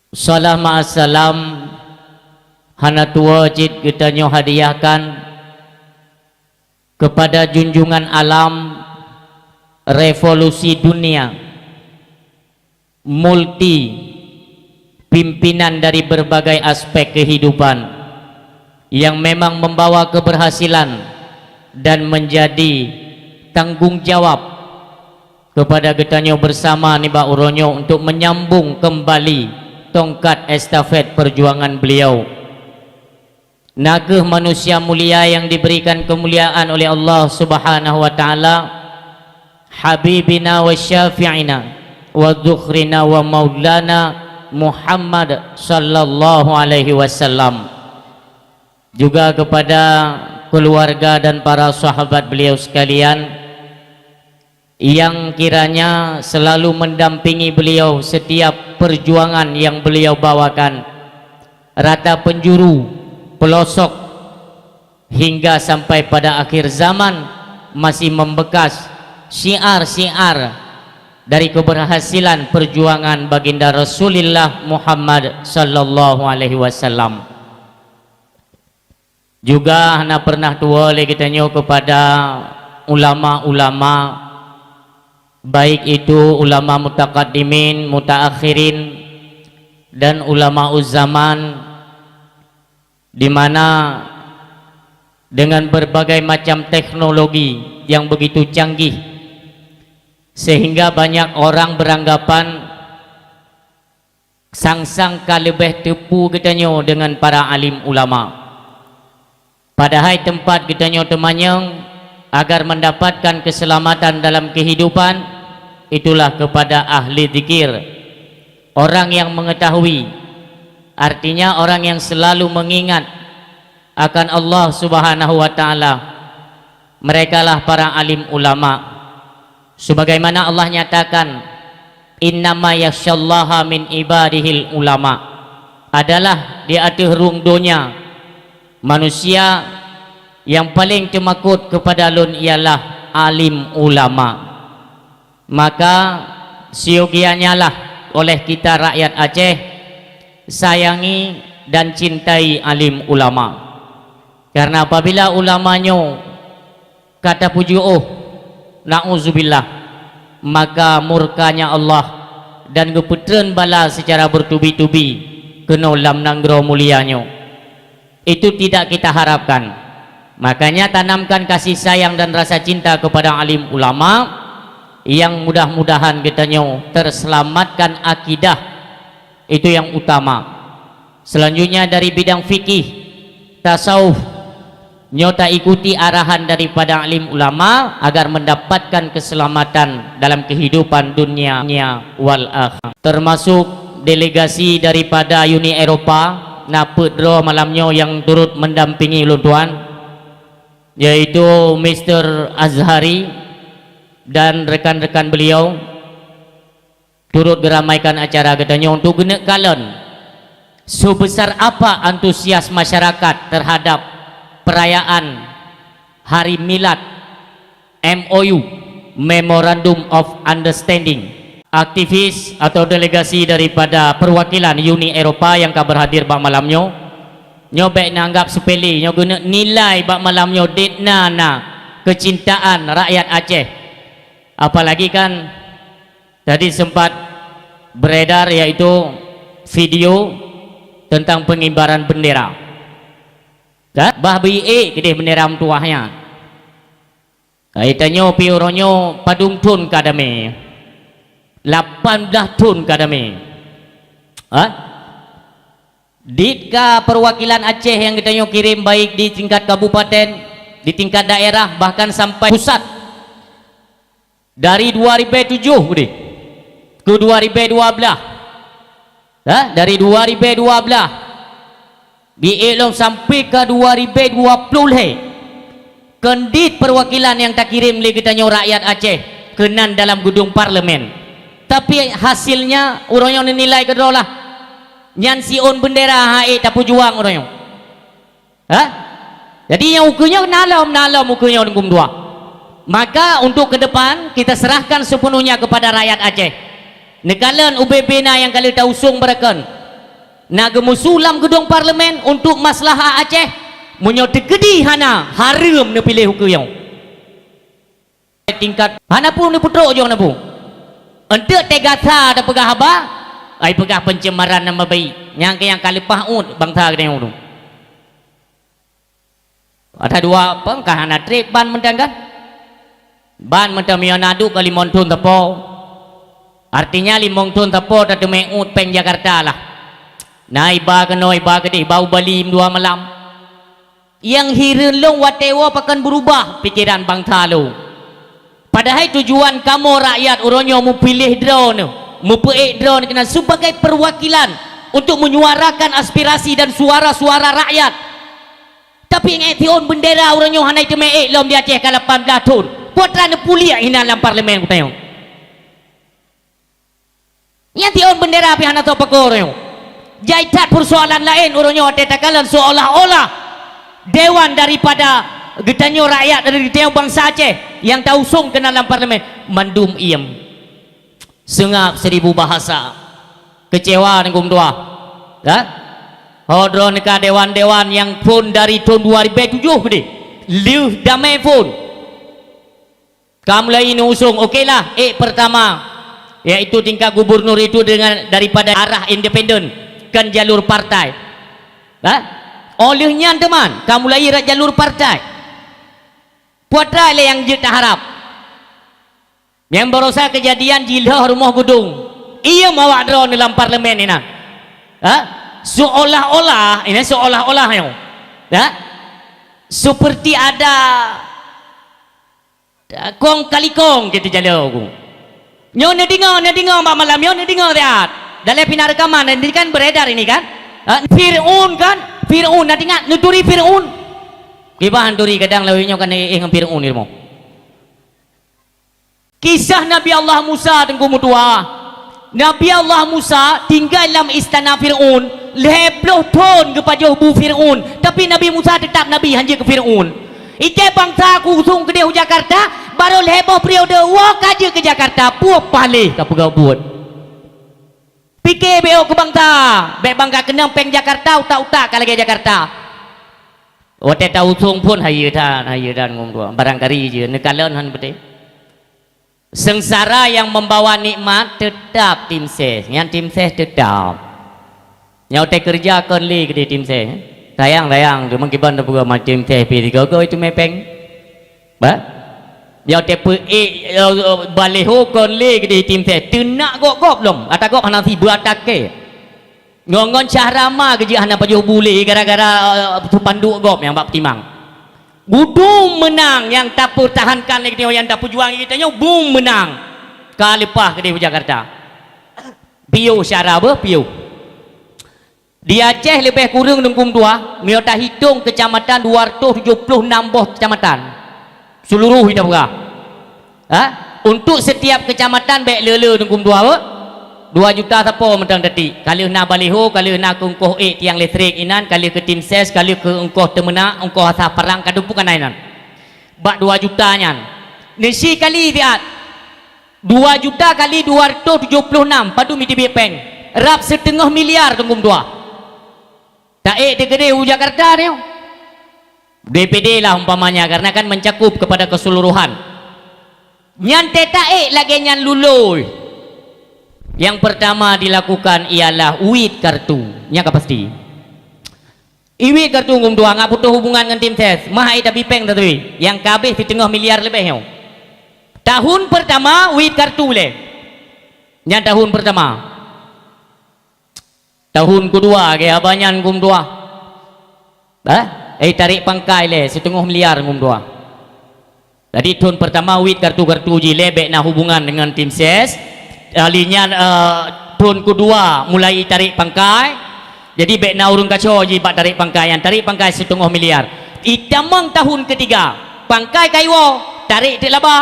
Salam ma'assalam hana tuwoe cit geutanyoe hadiahkan kepada junjungan alam revolusi dunia, multi pimpinan dari berbagai aspek kehidupan yang memang membawa keberhasilan dan menjadi tanggung jawab kepada geutanyoe bersama nibak uroe nyoe untuk menyambung kembali tongkat estafet perjuangan beliau. Na kheueh manusia mulia yang diberikan kemuliaan oleh Allah Subhanahu wa Ta'ala, Habibina wa Syafi'ina wa Dzukhrina wa Maulana Muhammad sallallahu alaihi wasallam. Juga kepada keluarga dan para sahabat beliau sekalian, yang kiranya selalu mendampingi beliau setiap perjuangan yang beliau bawakan, rata penjuru, pelosok, hingga sampai pada akhir zaman masih membekas syiar-syiar dari keberhasilan perjuangan Baginda Rasulullah Muhammad sallallahu alaihi wasallam. Juga hana pernah tuwoe lé geutanyoe kepada ulama-ulama, baik itu ulama mutaqaddimin, mutaakhirin, dan ulama zaman, di mana dengan berbagai macam teknologi yang begitu canggih, sehingga banyak orang beranggapan sang-sang ka leubeh teupeue geutanyoe deungon para alim ulama. Padahai teumpat geutanyoe teumanyong agar mendapatkan keselamatan dalam kehidupan, itulah kepada ahli zikir, orang yang mengetahui, artinya orang yang selalu mengingat akan Allah Subhanahu wa Ta'ala. Merekalah para alim ulama. Sebagaimana Allah nyatakan, "Innama yakhsyallaha min ibadihil ulama." Adalah di ateueh rhueng donya, manusia yang paling teumakot kepada Lôn ialah alim ulama. Maka, siogianyalah oleh kita rakyat Aceh sayangi dan cintai alim ulama. Karena apabila ulama nyoe ka tapeujiôh, na'uzubillah, maka murkanya Allah dan geupeutreun bala secara bertubi-tubi keunoe lam nanggroe mulia nyoe. Itu tidak kita harapkan. Makanya, tanamkan kasih sayang dan rasa cinta kepada alim ulama, yang mudah-mudahan geutanyoe terselamatkan akidah. Itu yang utama. Selanjutnya, dari bidang fikih, tasawuf, nyoe taikuti arahan daripada alim ulama agar mendapatkan keselamatan dalam kehidupan dunia wal akhirah. Termasuk delegasi daripada Uni Eropa, na peuet droe malam nyoe nyang turut mendampingi ulôn tuan, yaitu Mister Azhari dan rekan-rekan beliau, turut geuramaikan acara geutanyoe untuk geuneuk kalon sebesar apa antusias masyarakat terhadap perayaan Hari Milad, M O U, Memorandum of Understanding. Aktivis atau delegasi daripada perwakilan Uni Eropa nyang ka berhadir bak malam nyoe, nyoe bék neuanggap sepele, nyoe geuneuk nilai bak malam nyoe dit na, na keucintaan rakyat Aceh. Apalagi kan tadi sempat beredar, yaitu video tentang pengibaran bendera. Kan? Bah beuiék keudeh bendera meutuwah nyan. Hai tanyoe pih uroe nyoe padum thon ka damé? Lapan blaih thon ka damé. Ha? Dit ka perwakilan Aceh nyang geutanyoe kirém, baik di tingkat kabupaten, di tingkat daerah, bahkan sampai pusat. Dari dua ribèe tujoh keudeh keu dua ribèe dua blaih. Ha? Dari dua ribèe dua blaih. Di ék lom sampai ka dua ribèe dua ploh lhèe. Kon dit perwakilan nyang takirém lé geutanyoe rakyat Aceh keunan dalam geudong parlemen. Tapi hasilnya, uroe nyoe neunilai keudroe lah. Nyan siôn bendera han ék tapeujuang uroe nyoe. Ha? Jadi nyang ukeue nyoe na lom, na lom ukeue nyoe dum dua. Maka untuk ke depan, kita serahkan sepenuhnya kepada rakyat Aceh. Neukalon ubé-bé na nyang ka lheueh tausong beureukon. Na geumusu lam geudong parlemen untuk maslahah Aceh, meunyoe teukeudi hana, hareuem neupiléh ukeue nyoe. Tingkat hana peue neupeutrok jong na peue. Eunteuk teuga sa tapeugah haba, ai peugah pencemaran nama baik. Nyang keu nyang ka leupah uet bansa geutanyoe tu. Ada dua apa, ka hana trép ban mantong kan? Ban mantong meunyoe na duek ka limong thon sapo. Artinya limong thon sapo tateumé uet péng Jakarta lah. Na iba keunoe, iba keudeh, iba u Bali dua malam. Nyang hireuen lôn watèe woe pakon beurubah pikeran bansa lôn. Padahai tujuan kamoe rakyat uroe nyoe mupiléh droeneuh, mupeuék droeneuh keunan sebagai perwakilan untuk menyuarakan aspirasi dan suara-suara rakyat. Tapi nyang ék siôn bendera uroe nyoe hana jiteumé ék lom di Aceh ka lapan blaih thon. Peue teuma neupuliek hinan lam parlemen geutanyoe. Nyan tiôn bendera pih hana soe peuko uroe nyoe. Jai that persoalan laén uroe nyoe watée takalon seolah-olah dewan daripada geutanyoe rakyat dari geutanyoe bansa Aceh nyang tausong keunan lam parlemen mandum iem. Seungab seribu bahasa. Keucewa Teungku meutuah. Ya? Ho droeneuh ka dewan-dewan nyang phon dari thon dua ribèe tujoh keudeh. Lheueh damé phon. Ka mulai neuusong, okelah, ék pertama, yaitu tingkat gubernur itu dengan daripada arah independen, kon jalur partai. Ha? Óh lheueh nyan teuma, ka mulai rot jalur partai. Peue atra lé nyang jeuet taharab. Nyang barosa keujadian jilhoh rumoh gudong. Iem awak droeneuh lam parlemen inan. Ha? Seolah-olah, ini seolah-olah nyoe. Ha? Seperti ada kong kali kong gitu jalo ku. Nyoe neudeungoe, neudeungoe bak malam nyoe neudeungoe siat. Dalam pina rekaman ini kan beredar ini kan? Ha? Fir'aun kan? Fir'aun, na teuingat neuturi Fir'aun? Kiban turi kadang lawét nyoe kan éh ngon Fir'aun ilmu. Kisah Nabi Allah Musa Teungku meutuah. Nabi Allah Musa tinggai lam istana Fir'aun, lhèe ploh thon geupajoh bu Fir'aun, tapi Nabi Musa teutap nabi hanjeuet keu Fir'aun. Ikai bansa ku usong keudeh u Jakarta, barô lhèe boh periode woe ka jeuet keu Jakarta, peue paléh ka peugah buet. Pike bék keu bansa, bék bangga keunong péng Jakarta, utak-utak ka lagèe Jakarta. Watèe tausong phon hayeue that, hayeue that ngom dua. Barangkali jeuet neukalon hán beutôi. Seungsara nyang membawa nikmat teutap tim ses, nyan tim ses teutap. Nyoe teukeureuja kon lé keudeh tim ses. Sayang-sayang, cuma kiban tapeugah ma tim ses pih sigoe-goe teumé péng. Bah? Nyoe teupeue ék, eh, baliho kon lé keudeh tim ses. Teunak gob-gob lom, ata gob hana sibeue ata kèe. Ngon-ngon Syahrama geujeuet hana pajoh bu lé gara-gara, eh, spanduk gob nyang bak peutimang. Gudong meunang nyang tapeutahankan lé geutanyoe, nyang tapeujuang lé geutanyoe, bum meunang ka leupah keudeh u Jakarta. Piôh Syahra beuh, piôh. Di Aceh leubeh kureueng Teungku meutuah, meunyoe tahitong keucamatan dua ratus tujoh ploh nam boh keucamatan. Seuluruh ita peugah. Ha? Untuk setiap kecamatan bèk le-le Teungku meutuah, beuh. Dua juta sapo mantong tati. Ka lheueh na baliho, ka lheueh na keu eungkoh ék tiang listrik inan, ka lheueh keu tim ses, ka lheueh keu eungkoh teumeunak, eungkoh asah parang, ka dumpeue kana inan. Bak dua juta nyan. Neusi kali siat. Dua juta kali dua ratus tujoh ploh nam, padum jiteubiet péng? Rab siteungoh miliar Teungku meutuah. Taék teukeudeh u Jakarta nyoe. D P D lah umpamanya, karena kan mencakup kepada keseluruhan. Nyan teuh taék lagèe nyan lulôi. Yang pertama dilakukan ialah uit kartu. Nyan ka pasti. Uit kartu ngum dua ngat putôh hubungan ngon tim ses. Mah ai tabi péng tatui. Nyang ka habéh siteungoh miliar leubeh nyoe. Tahun pertama uit kartu lé. Nyan tahun pertama. Tahun kedua, ke haba nyan ngum dua. Bah? Eh, tarék pangkai lé, siteungoh miliar ngum dua. Jadi, thon pertama uit kartu-kartu jih lé, bèk na hubungan dengan tim ses. Kali nyan, eh, thon kedua mulai tarék pangkai. Jadi, bèk na ureueng kaco jih bak tarék pangkai nyan. Tarék pangkai siteungoh miliar. Itamong tahun ketiga, pangkai ka iwoe, tarék teuk laba.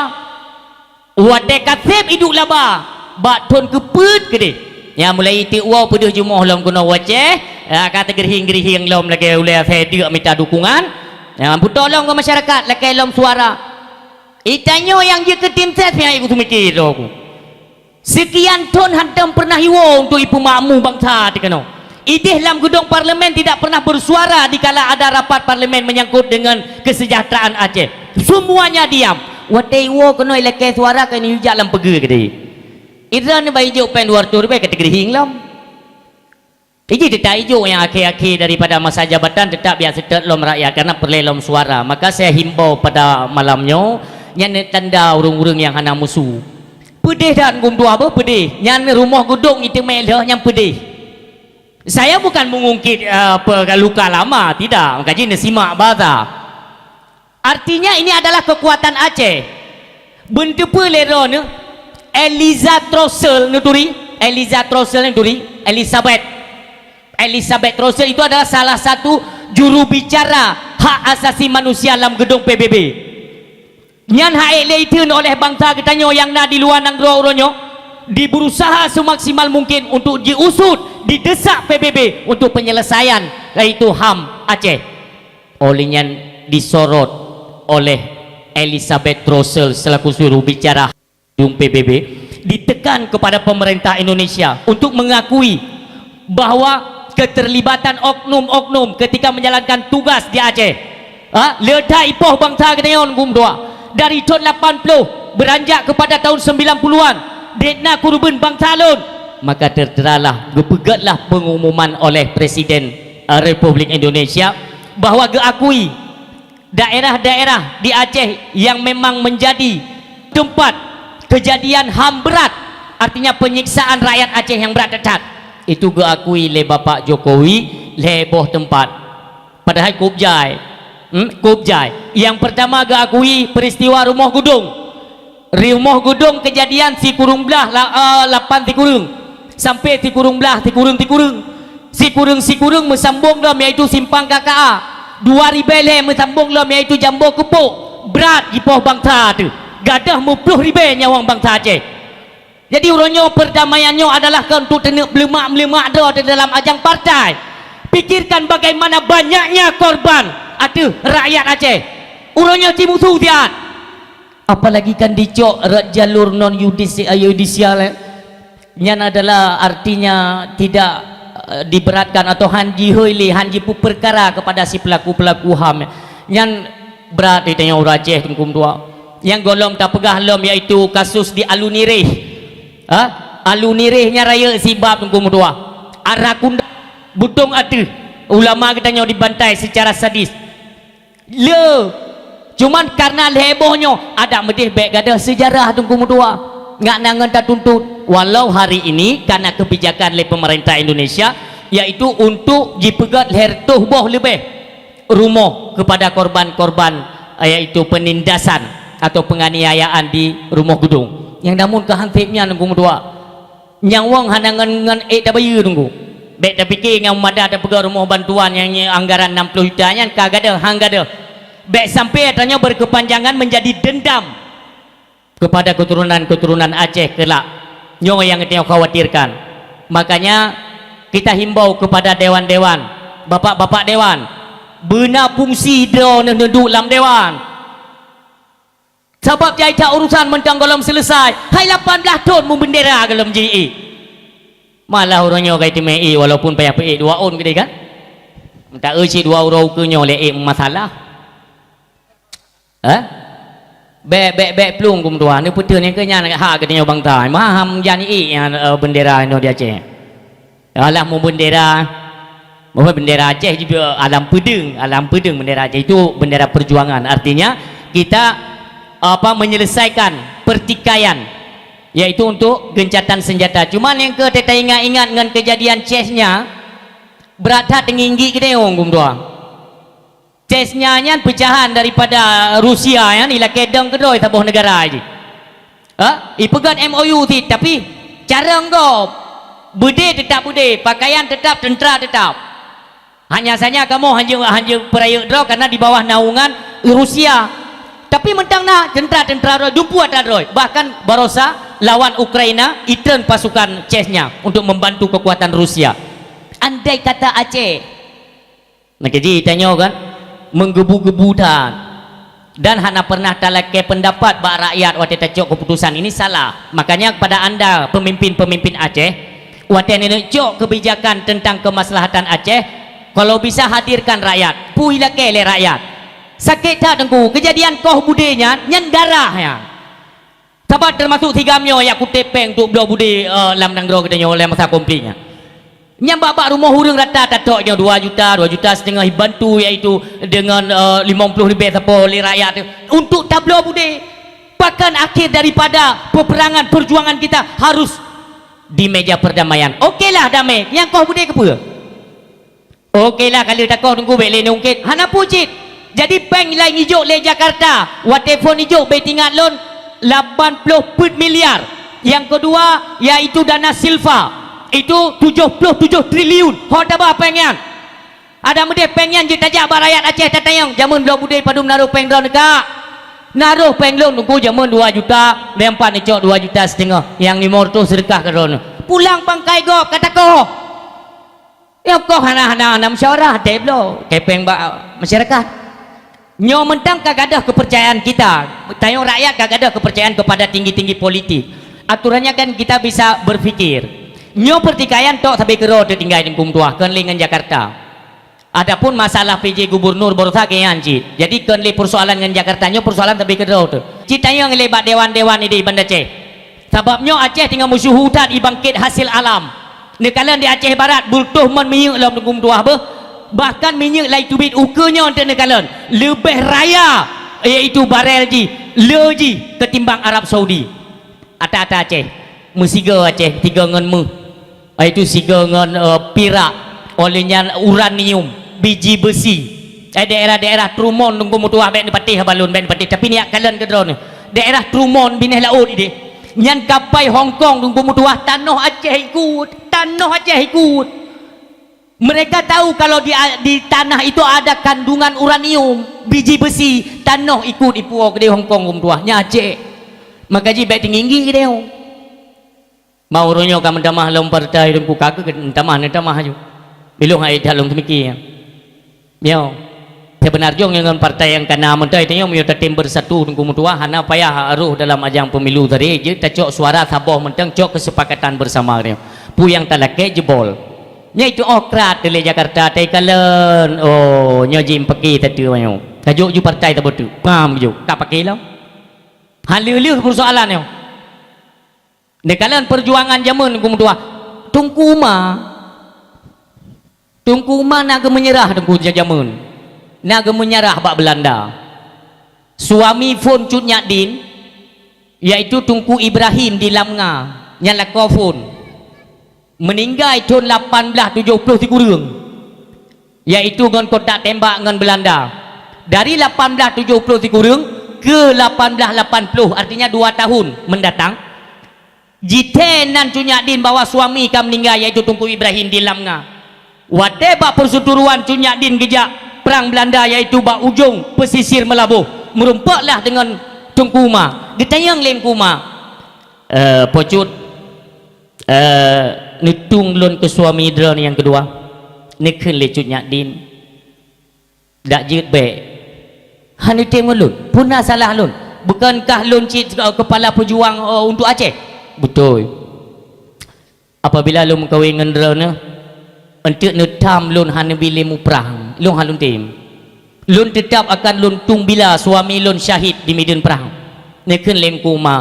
Watèe ka sép iduek laba, bak thon keupeuet keudeh. Nyan mulai iteuk woe peudeuh jumoh lom keunoe u Aceh, ya, ka teugeurihieng-geurihieng lom lagèe ulèe asèe deuk mita dukungan. Ya, beutôi lom keu masyarakat, lakèe lom suara. Itanyoe nyang jeuet keu tim ses nyang iku seumiké droe ku. Seukian thon hantom peureunah iwoe untuk ipeumakmu bansa teuh keunoe. Idéh lam geudong parlemen tidak pernah bersuara dikala ada rapat parlemen menyangkut dengan kesejahteraan Aceh. Semuanya diam. Watèe iwoe keunoe ilakèe suara keu neujak lam peugèt keudeh. Idroeneuh bak ijok péng dua ratus ribèe ka teugeurihieng lom. Iji teutap ijok nyang akhé-akhé daripada masa jabatan teutap jak seutôt lom rakyat karena peureulèe lom suara. Maka saya himbau pada malam nyoe, nyan tanda ureueng-ureueng nyang hana musu. Peudeh that ngum dua beuh peudeh. Nyan rumoh geudong iteumé lheueh nyan peudeh. Saya bukan mengungkit, eh, apa, luka lama, tidak. Maka jih neusimak basa. Artinya ini adalah kekuatan Aceh. Beuteupeue lé droeneuh, Eliza Trussel neuturi, Eliza Trussel neuturi, Elizabeth. Elizabeth Trussel itu adalah salah satu juru bicara hak asasi manusia lam geudong P B B. Nyan hak ék lé itheun oleh bansa geutanyoe nyang na di luwa nanggroe uroe nyoe, dibeurusaha seumaksimal mungkin untuk jiusut, didesak P B B untuk penyelesaian, yaitu HAM Aceh. Oleh nyan disorot oleh Elizabeth Russell selaku juru bicara gedung P B B, ditekan kepada pemerintah Indonesia untuk mengakui bahwa keterlibatan oknum-oknum ketika menjalankan tugas di Aceh, ha, le that ipoh bansa geutanyoe, Teungku Meutuah. Dari thon lapan ploh beranjak kepada tahun sembilan puluhan, dek na keureubeuen bansa lôn. Maka terteralah, geupeugötlah pengumuman oleh Presiden, eh, Republik Indonesia bahwa geuakui daerah-daerah di Aceh yang memang menjadi tempat kejadian HAM berat, artinya penyiksaan rakyat Aceh yang berat that-that, itu geuakui lé Bapak Jokowi lhèe boh teumpat. Padahai kôb jai. Hmm, kôb jai. Nyang peurtama geuakui peristiwa Rumoh Geudong. Rumoh Geudong kejadian sikureueng blah la-, eh, lapan sikureueng. Sampai sikureueng blah, sikureueng-sikureueng. Sikureueng-sikureueng meusambong lom, yaitu Simpang K K A. Dua ribèe lhèe meusambong lom, yaitu Jambo Keupok. Brat jipoh bansa teuh. Gadôh meuploh ribèe nyawöng bansa Aceh. Jadi, uroe nyoe perdamaian nyoe adalah keu untuk teuneuk meuleumak-meuleumak droe di dalam ajang partai. Pikirkan bagaimana banyaknya korban ateueh rakyat Aceh. Uroe nyoe ci musu siat. Apalagi kan dicok rot jalur non yudis-, eh, yudisial, eh. Nyan adalah artinya tidak, eh, diberatkan atau han jihôi lé, han jipeupeukara kepada si pelaku-pelaku HAM. Nyan brat di tanyoe ureueng Aceh, Teungku Meutuah. Nyang gohlom tapeugah lom, yaitu kasus di Alun Nirih. Ha? Alun Nirih nyan rayeuk sibab, Teungku Meutuah. Arakunda, Butong Ateueh, ulama geutanyoe dibantai secara sadis. Le, cuman karena lhèe boh nyoe, adak meudeh bèk gadôh seujarah, Teungku Meutuah. Ngat na ngon tatuntut. Walau hari ini karena kebijakan lé pemerintah Indonesia, yaitu untuk jipeugöt lhèe reutôh boh leubeh rumoh kepada korban-korban, yaitu penindasan atau penganiayaan di Rumoh Geudong. Nyang namun keu han sép nyan, Teungku Meutuah. Nyang wong hana ngon, ngon ék tabayeue, Teungku. Bèk tapike nyang mada tapeugah rumoh bantuan nyang, nyang anggaran enam puluh juta nyan ka gadôh, han gadôh. Bèk sampai tanyoe berkepanjangan menjadi dendam kepada keturunan-keturunan Aceh kelak. Nyoe nyang tanyoe khawatirkan. Makanya, kita himbau kepada dewan-dewan, bapak-bapak dewan, beuna fungsi droeneuh neuduek lam dewan. Sabab jai that urusan mantong gohlom seuleusai, hai lapan blah thon meubeundera gohlom jiék. Malah uroe nyoe ka jiteumé ék, walaupun payah peuék dua ôn keudéh kan? Meuta eu cit dua uroe ukeue nyoe lé ék meumasalah. Hah? Bèk, bèk, bèk plueng, Teungku Meutuah. Neupeuteuh nyang keu nyan hak geutanyoe bansa. Meuham jan ék nyan, eh, beundera inoe di Aceh. Alah, meubeundera, meubeundera Aceh juga alam peudeueng, alam peudeueng beundera Aceh itu bendera perjuangan. Artinya, kita, apa, menyelesaikan pertikaian, yaitu untuk gencatan senjata. Cuma nyang keu taingat-ingat ngon kejadian Chechnya, brat that teunginggi keudéh, Teungku Meutuah. Chechnya nyan peucahan daripada Rusia nyan, ilakée dong keudroe saboh neugara jih. Ha? Ipeugöt M O U cit, tapi carông gob. Beudé teutap beudé, pakaian teutap, teuntra teutap. Hanya saja kamoe hanjeuet, hanjeuet peurayeuk droe karena di bawah naungan Rusia. Tapi mantong na teuntra-teuntra droe, dumpeue atra droe. Bahkan barosa lawan Ukraina, itreun pasukan Chechnya untuk membantu kekuatan Rusia. Andai kata Aceh, Nah, jadi tanyoe kan, menggebu-gebu that. Dan hana pernah talakée pendapat bak rakyat watée tacok keputusan, ini salah. Makanya kepada anda pemimpin-pemimpin Aceh, watée neuneuk cok kebijakan tentang kemaslahatan Aceh, kalau bisa hadirkan rakyat, pui lakée lé rakyat. Sakét that Teungku, kejadian koh budé nyan, nyan darah nyan. Sabab teumasok si GAM nyoe jak kuté péng untuk bloe budé, eh, lam nanggroe geutanyoe lam masa konflik nyan. Nyang bak-bak rumoh ureuëng rata tatok nyoe dua juta, dua juta setengah dibantu, iaitu dengan, eh, limong ploh ribée sapo lé rakyat tu untuk tabloe budé. Bahkan akhir daripada peperangan perjuangan kita harus di meja perdamaian. Okelah damai, nyang koh budé keupeue? Okelah, ka lheueh takoh Teungku bék lé neungkét. Hana peue cit. Jadi péng nyang ijok lé Jakarta, watée phon ijok bék teuingat lôn, lapan ploh peuet miliar. Nyang keudua, yaitu dana silfa, itu tujoh ploh tujoh triliun. Ho taba péng nyan. Adak meudeh péng nyan jeuet tajak bak rakyat Aceh tatanyong, jameun bloe budé padum na rôh péng droeneuh ka. Na roh péng lôn Teungku jameun dua juta, lam pat neucok dua juta siteungoh, nyang limong reutôh seudeukah keu droeneuh. Pulang pangkai gob ka takoh. Nyoe koh hana, hana, hana musyawarah, até bloe, keu péng bak masyarakat. Nyoe mantong ka gadôh keupeurcayaan kita. Tanyoe rakyat ka gadôh keupeurcayaan kepada tinggi-tinggi politik. Aturannya kan kita bisa berpikir. Nyoe peutikaian tok sabe keudroe teutinggai Teungku meutuah, kon lé ngon Jakarta. Adapun masalah P J gubernur baroesa keu nyan cit. Jadi kon lé persoalan ngon Jakarta, nyoe persoalan sabe keudroe teuh. Cit tanyong lé bak dewan-dewan idéh Banda Aceh. Sabab nyoe Aceh teungoh meusyeuhu that i bangkét hasil alam. Neukalon di Aceh Barat, beureutoh mon minyeuk lom Teungku meutuah beuh. Bahkan minyeuk lai teubiet ukeue nyoe teuh neukalon leubeh raya, yaitu barel jih, le jih ketimbang Arab Saudi. Ata-ata Aceh, meusigoe Aceh, sigoe ngon méuh. Yaitu sigoe ngon, eh, pirak, oleh nyan uranium, biji besi. Eh, daerah-daerah Trumun Teungku meutuah bék neupatéh haba lôn, bék neupatéh, tapi neujak kalon keudroe nyoe. Daerah Trumun binéh laôt idéh. Nyan kapai Hong Kong Teungku meutuah, tanoh Aceh ikut, tanoh Aceh ikut. Mereka tahu kalau di, di tanah itu ada kandungan uranium, biji besi, tanoh ikut ipuwoe keudéh Hong Kong Teungku meutuah, nyan Aceh. Maka jih bék teunginggi keudéh. Mau uroe nyoe ka meutamah lom partai Teungku, ka keuh meutamah, neutamah aju. Ilôn hai that lôn teumiki. Nyoe, seubeuna jih ngon partai nyang kana meutai tanyoe meunyoe tatem bersatu Teungku meutuah, hana payah roh dalam ajang pemilu tadi, jeuet tacok suara saboh mantong, cok kesepakatan bersama nyoe. Peue nyang talakée jebol. Nyoe itu ôh krat lé Jakarta tai kalon. Oh, nyoe jih pake tatu nyoe. Tajok ju partai taboh tu. Paham ju. Ka pake lom. Haleue-leue persoalan nyoe. Neukalon perjuangan jameun Teungku meutuah. Teungku Uma. Teungku Uma na geumeunyerah Teungku jameun. Na geumeunyerah bak Beulanda. Suami phon Cut Nyak Din, yaitu Teungku Ibrahim di Lamnga, nyan lakoe phon. Meuninggai thon lapan blaih tujoh ploh sikureueng. Yaitu ngon kontak tembak ngon Beulanda. Dari lapan blaih tujoh ploh sikureueng keu lapan blaih lapan ploh, artinya dua tahun mendatang, jithée nan Cut Nyak Din bahwa suami ka meuninggai, yaitu Teungku Ibrahim di Lamnga. Watée bak perseturuan Cut Nyak Din geujak prang Beulanda, yaitu bak ujong pesisir Meulaboh, meurumpoklah deungon Teungku Uma. Geutanyong lé Teungku Uma, "Eh, Po Cut, eh, neutueng lôn keu suami droeneuh nyang keudua?" Neukheun lé Cut Nyak Din, "Dak jeuet bék. Hana tem ngon lôn. Peue na salah lôn? Bukankah lôn cit, eh, kepala pejuang, eh, untuk Aceh?" "Beutôi." "Apabila lôn meukawen ngon droeneuh, eunteuk neutam lôn hana bi lé muprang, lôn hana lôn tem. Lôn teutab akan lôn tueng bila suami lôn syahid di mideuen prang." Neukheun lé Teungku Uma,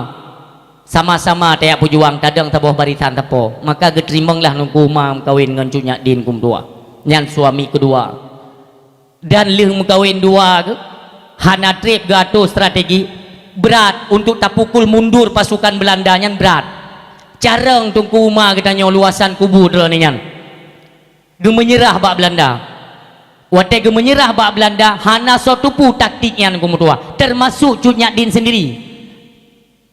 "Sama-sama tajak peujuang, tadong saboh barisan sapo." Maka geuteurimonglah Teungku Uma meukawen ngon Cut Nyak Din Teungku meutuah. Nyan suami keudua. Dan lheueh meukawen dua geuh, hana treb geuatô strategi, brat untuk tapukul mundur pasukan Beulanda nyan brat. Carông Teungku Uma geutanyoe luwasan kubu droeneuh nyan. Geumeunyerah bak Beulanda. Watée geumeunyerah bak Beulanda, hana soe teupeu taktik nyan Teungku meutuah, teumasok Cut Nyak Din sendiri.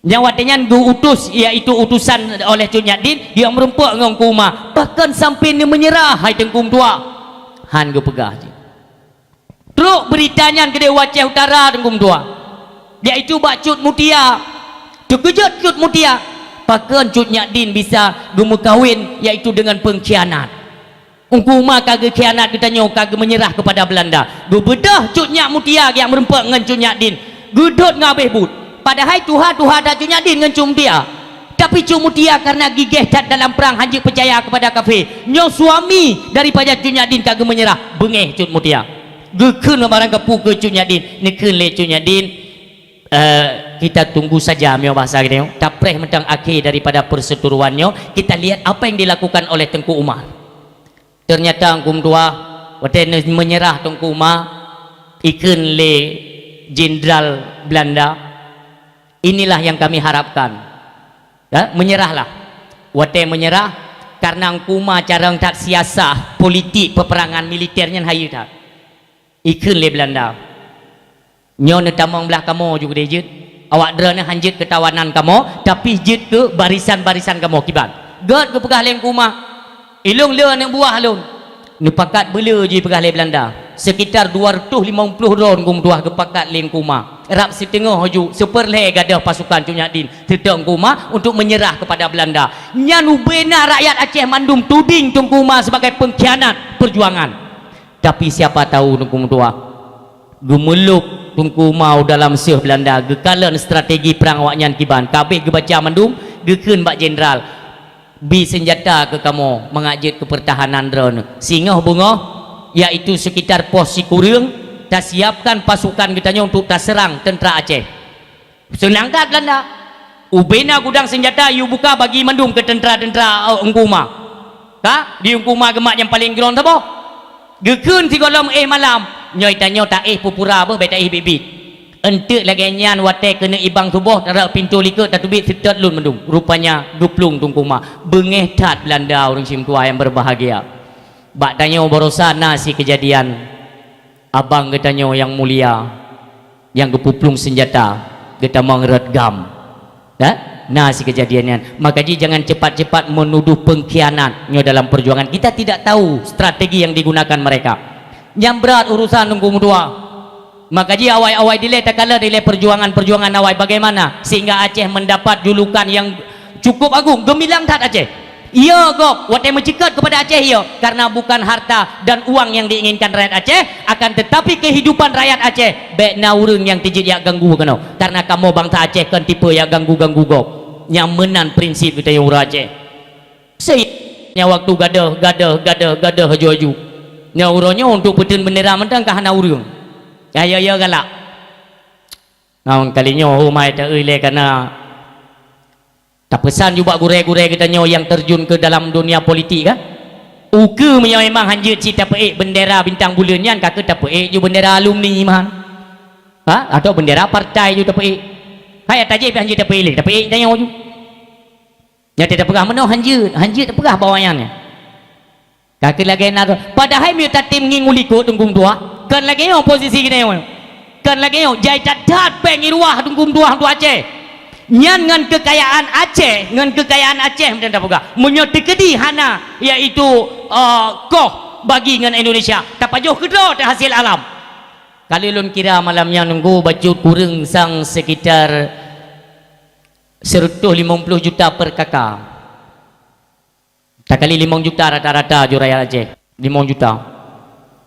Nyang watée nyan geu-utus, yaitu utusan oleh Cut Nyak Din, geujak meurumpok ngon Teungku Uma. Bahkan sampai neumeunyeurah hai Teungku meutuah. Han geupeugah jih. Trok beurita nyan keudeh u Aceh Utara Teungku meutuah, yaitu bak Cut Mutia. Teukeujot Cut Mutia, pakon Cut Nyak Din bisa geumeukawen, yaitu deungon peungkhianat. Teungku Uma ka geukhianat geutanyoe, ka geumeunyeurah keupada Beulanda. Geubeudôh Cut Nyak Mutia geujak meurumpok ngon Cut Nyak Din. Geudhôt ngon abéh buet. Padahai tuha-tuha that Cut Nyak Din ngon Cut Mutia. Tapi Cut Mutia kareuna gigéh that dalam prang, hanjeuet peucaya keupada kafé. Nyoe suami daripada Cut Nyak Din ka geumeunyeurah. Beungéh Cut Mutia. Geukheun barang kapeue keu Cut Nyak Din. Neukheun lé Cut Nyak Din, eh, kita tunggu saja, meunyoe bahasa geutanyoe. Tapreh mantong akhé daripada perseturuan nyoe. Kita lihat apa yang dilakukan oleh Teungku Uma. Teunyata Teungku meutuah, watée neumeunyeurah Teungku Uma, ikheun lé jenderal Beulanda, "Inilah yang kami harapkan." Ya, meunyeurahlah. Watée meunyeurah, kareuna Teungku Uma carông that siasah politik peperangan militer nyan hayeue that. Ikheun lé Beulanda, "Nyoe neutamong blah kamoe ju keudeh jeuet. Awak droeneuh han jeuet keu tawanan kamoe, tapi jeuet keu barisan-barisan kamoe kiban." Gét geupeugah lé Teungku Uma, "Ilôn le aneuëk buah lôn." Neupakat beule jih peugah lé Beulanda. Sekitar dua ratus lima puluh droe Teungku meutuah geupakat lé Teungku Uma. Rab siteungoh ju, seupeurlhée gadôh pasukan Cut Nyak Dhien, seutôt Teungku Uma untuk menyerah kepada Belanda. Nyan ubena rakyat Aceh mandum tuding Teungku Uma sebagai pengkhianat perjuangan. Tapi siapa tahu Teungku meutuah, geumeulôb Teungku Uma u dalam seueh Belanda, geukalon strategi prang awaknyan kiban, ka abéh geubaca mandum, geukheun bak jenderal, "Bi seunjata keu kamoe mangat jeuet keu peurtahanan droeneuh. Singoh beungoh, yaitu sekitar pos sikureueng, tasiapkan pasukan geutanyoe untuk taseurang teuntra Aceh." Seunang that Belanda. Ubena gudang seunjata yue buka bagi mandum keu teuntra-teuntra, eh, Teungku Uma. Ka, di Teungku Uma geumat nyang paleng jroh saboh. Geukheun sigohlom éh malam, "Nyoe tanyoe taéh pura-pura beuh, bék taéh biet-biet. Eunteuk lagée nyan watée keuneuk ibang suboh, tarok pintoe likot tateubiet seutôt lôn mandum." Rupanya geuplueng Teungku Uma. Beungéh that Belanda, ureuëng syedara nyang berbahagia. Bak tanyoe barosa na sikeujadian abang geutanyoe nyang mulia, nyang geupeuplueng seunjata, geutamong rot GAM. Ya? Na sikeujadian nyan. Maka jih jangan cepat-cepat menuduh pengkhianat nyoe dalam perjuangan. Kita tidak tahu strategi yang digunakan mereka. Nyang brat urusan Teungku meutuah. Maka jih awai-awai dilée takalon dilée perjuangan-perjuangan awai bagaimana sehingga Aceh mendapat julukan yang cukup agung, geumilang that Aceh. Iya gob, watée meuceukat kepada Aceh iya, karena bukan harta dan uang yang diinginkan rakyat Aceh, akan tetapi kehidupan rakyat Aceh, bék na ureuëng nyang teujeuet jak ganggu keunoe, karena kamoe bansa Aceh kon tipe jak ganggu-ganggu gob. Nyang meunan prinsip geutanyoe ureuëng Aceh. Sehingga waktu gadôh, gadôh, gadôh, gadôh aju-aju. Nyoe uroe nyoe untuk peuteun bendera mantong ka hana ureuëng. Ya, ya, ya, galak. Ngon kali nyoe, humai ta-eu lé kana tapeusan ju bak gurée-gurée geutanyoe nyang terjun ke dalam dunia politik, kan? Ukeue meunyoe memang hanjeuet cit tapeuék bendera bintang buleuen nyan, ka keuh tapeuék ju bendera alumni meuhan. Ha? Atau bendera partai ju tapeuék. Hai, tajih pih hanjeuet tapeuék lé, tapeuék tanyoe ju. Nyang teupeugah meunoe hanjeuet, hanjeuet teupeugah bak awaknyan nyan. Ka keuh lagée na, padahai meunyoe tatem ngieng u likot Teungku meutuah, kon lagée nyoe posisi geutanyoe. Kon lagée nyoe, jai that-that péng iruwah Teungku meutuah untuk Aceh. Nyan ngon keukayaan Aceh, ngon keukayaan Aceh meunan tapeugah. Meunyoe teukeudi hana, yaitu, eh, koh bagi ngon Indonesia, tapajoh keudroe teuh hasil alam. Kali lôn kira malam nyan Teungku bacut kureueng sang sekitar seratus lima puluh juta per K K. Takali limong juta rata-rata ju rakyat Aceh, limong juta.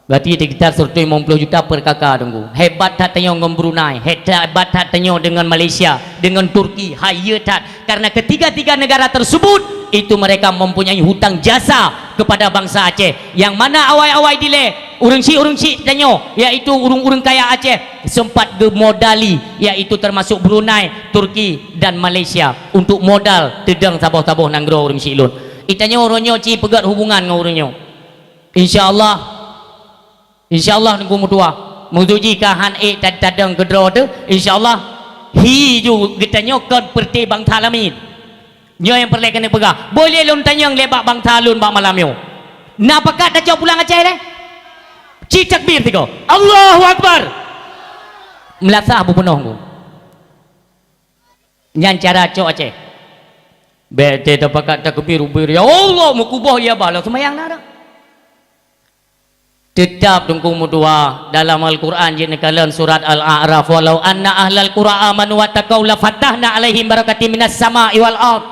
Berarti sekitar seratus lima puluh juta per K K, Teungku. Hebat that tanyoe ngon Brunei, hebat that tanyoe dengan Malaysia, dengan Turki, hayeue that. Karena ketiga-tiga negara tersebut itu mereka mempunyai hutang jasa kepada bangsa Aceh. Yang mana awai-awai dilée, ureuëng syik-ureuëng syik tanyoe, yaitu ureuëng-ureuëng kaya Aceh, sempat geumodali, yaitu termasuk Brunei, Turki, dan Malaysia untuk modal teudong saboh-saboh nanggroe ureuëng syik lôn. Geutanyoe uroe nyoe ci peugét hubungan ngon ureuëng nyoe. Insya Allah, insya Allah Teungku meutuah. Meunyoe jih ka han ék tad-, tadong keudroe teuh, insya Allah hi ju geutanyoe kon peureuté bansa lamin. Nyoe nyang peureulée keuneuk peugah. Boleh lôn tanyong lé bak bansa lôn bak malam nyoe. Na pakat tacok pulang Aceh lé? Ci takbir tiga. Allahu Akbar. Meulasah bupeunoh Teungku. Nyan cara cok Aceh. Bék teuh tapakat takbir ubir, "Ya Allah, meukuboh ya bah," lam seumayang na dak? Teutab Teungku meutuah, dalam Al-Quran jeuet neukalon surat Al-A'raf, "Walau anna ahlal qura amanu wattaqau lafatahna 'alaihim barakatim minas sama'i wal ard."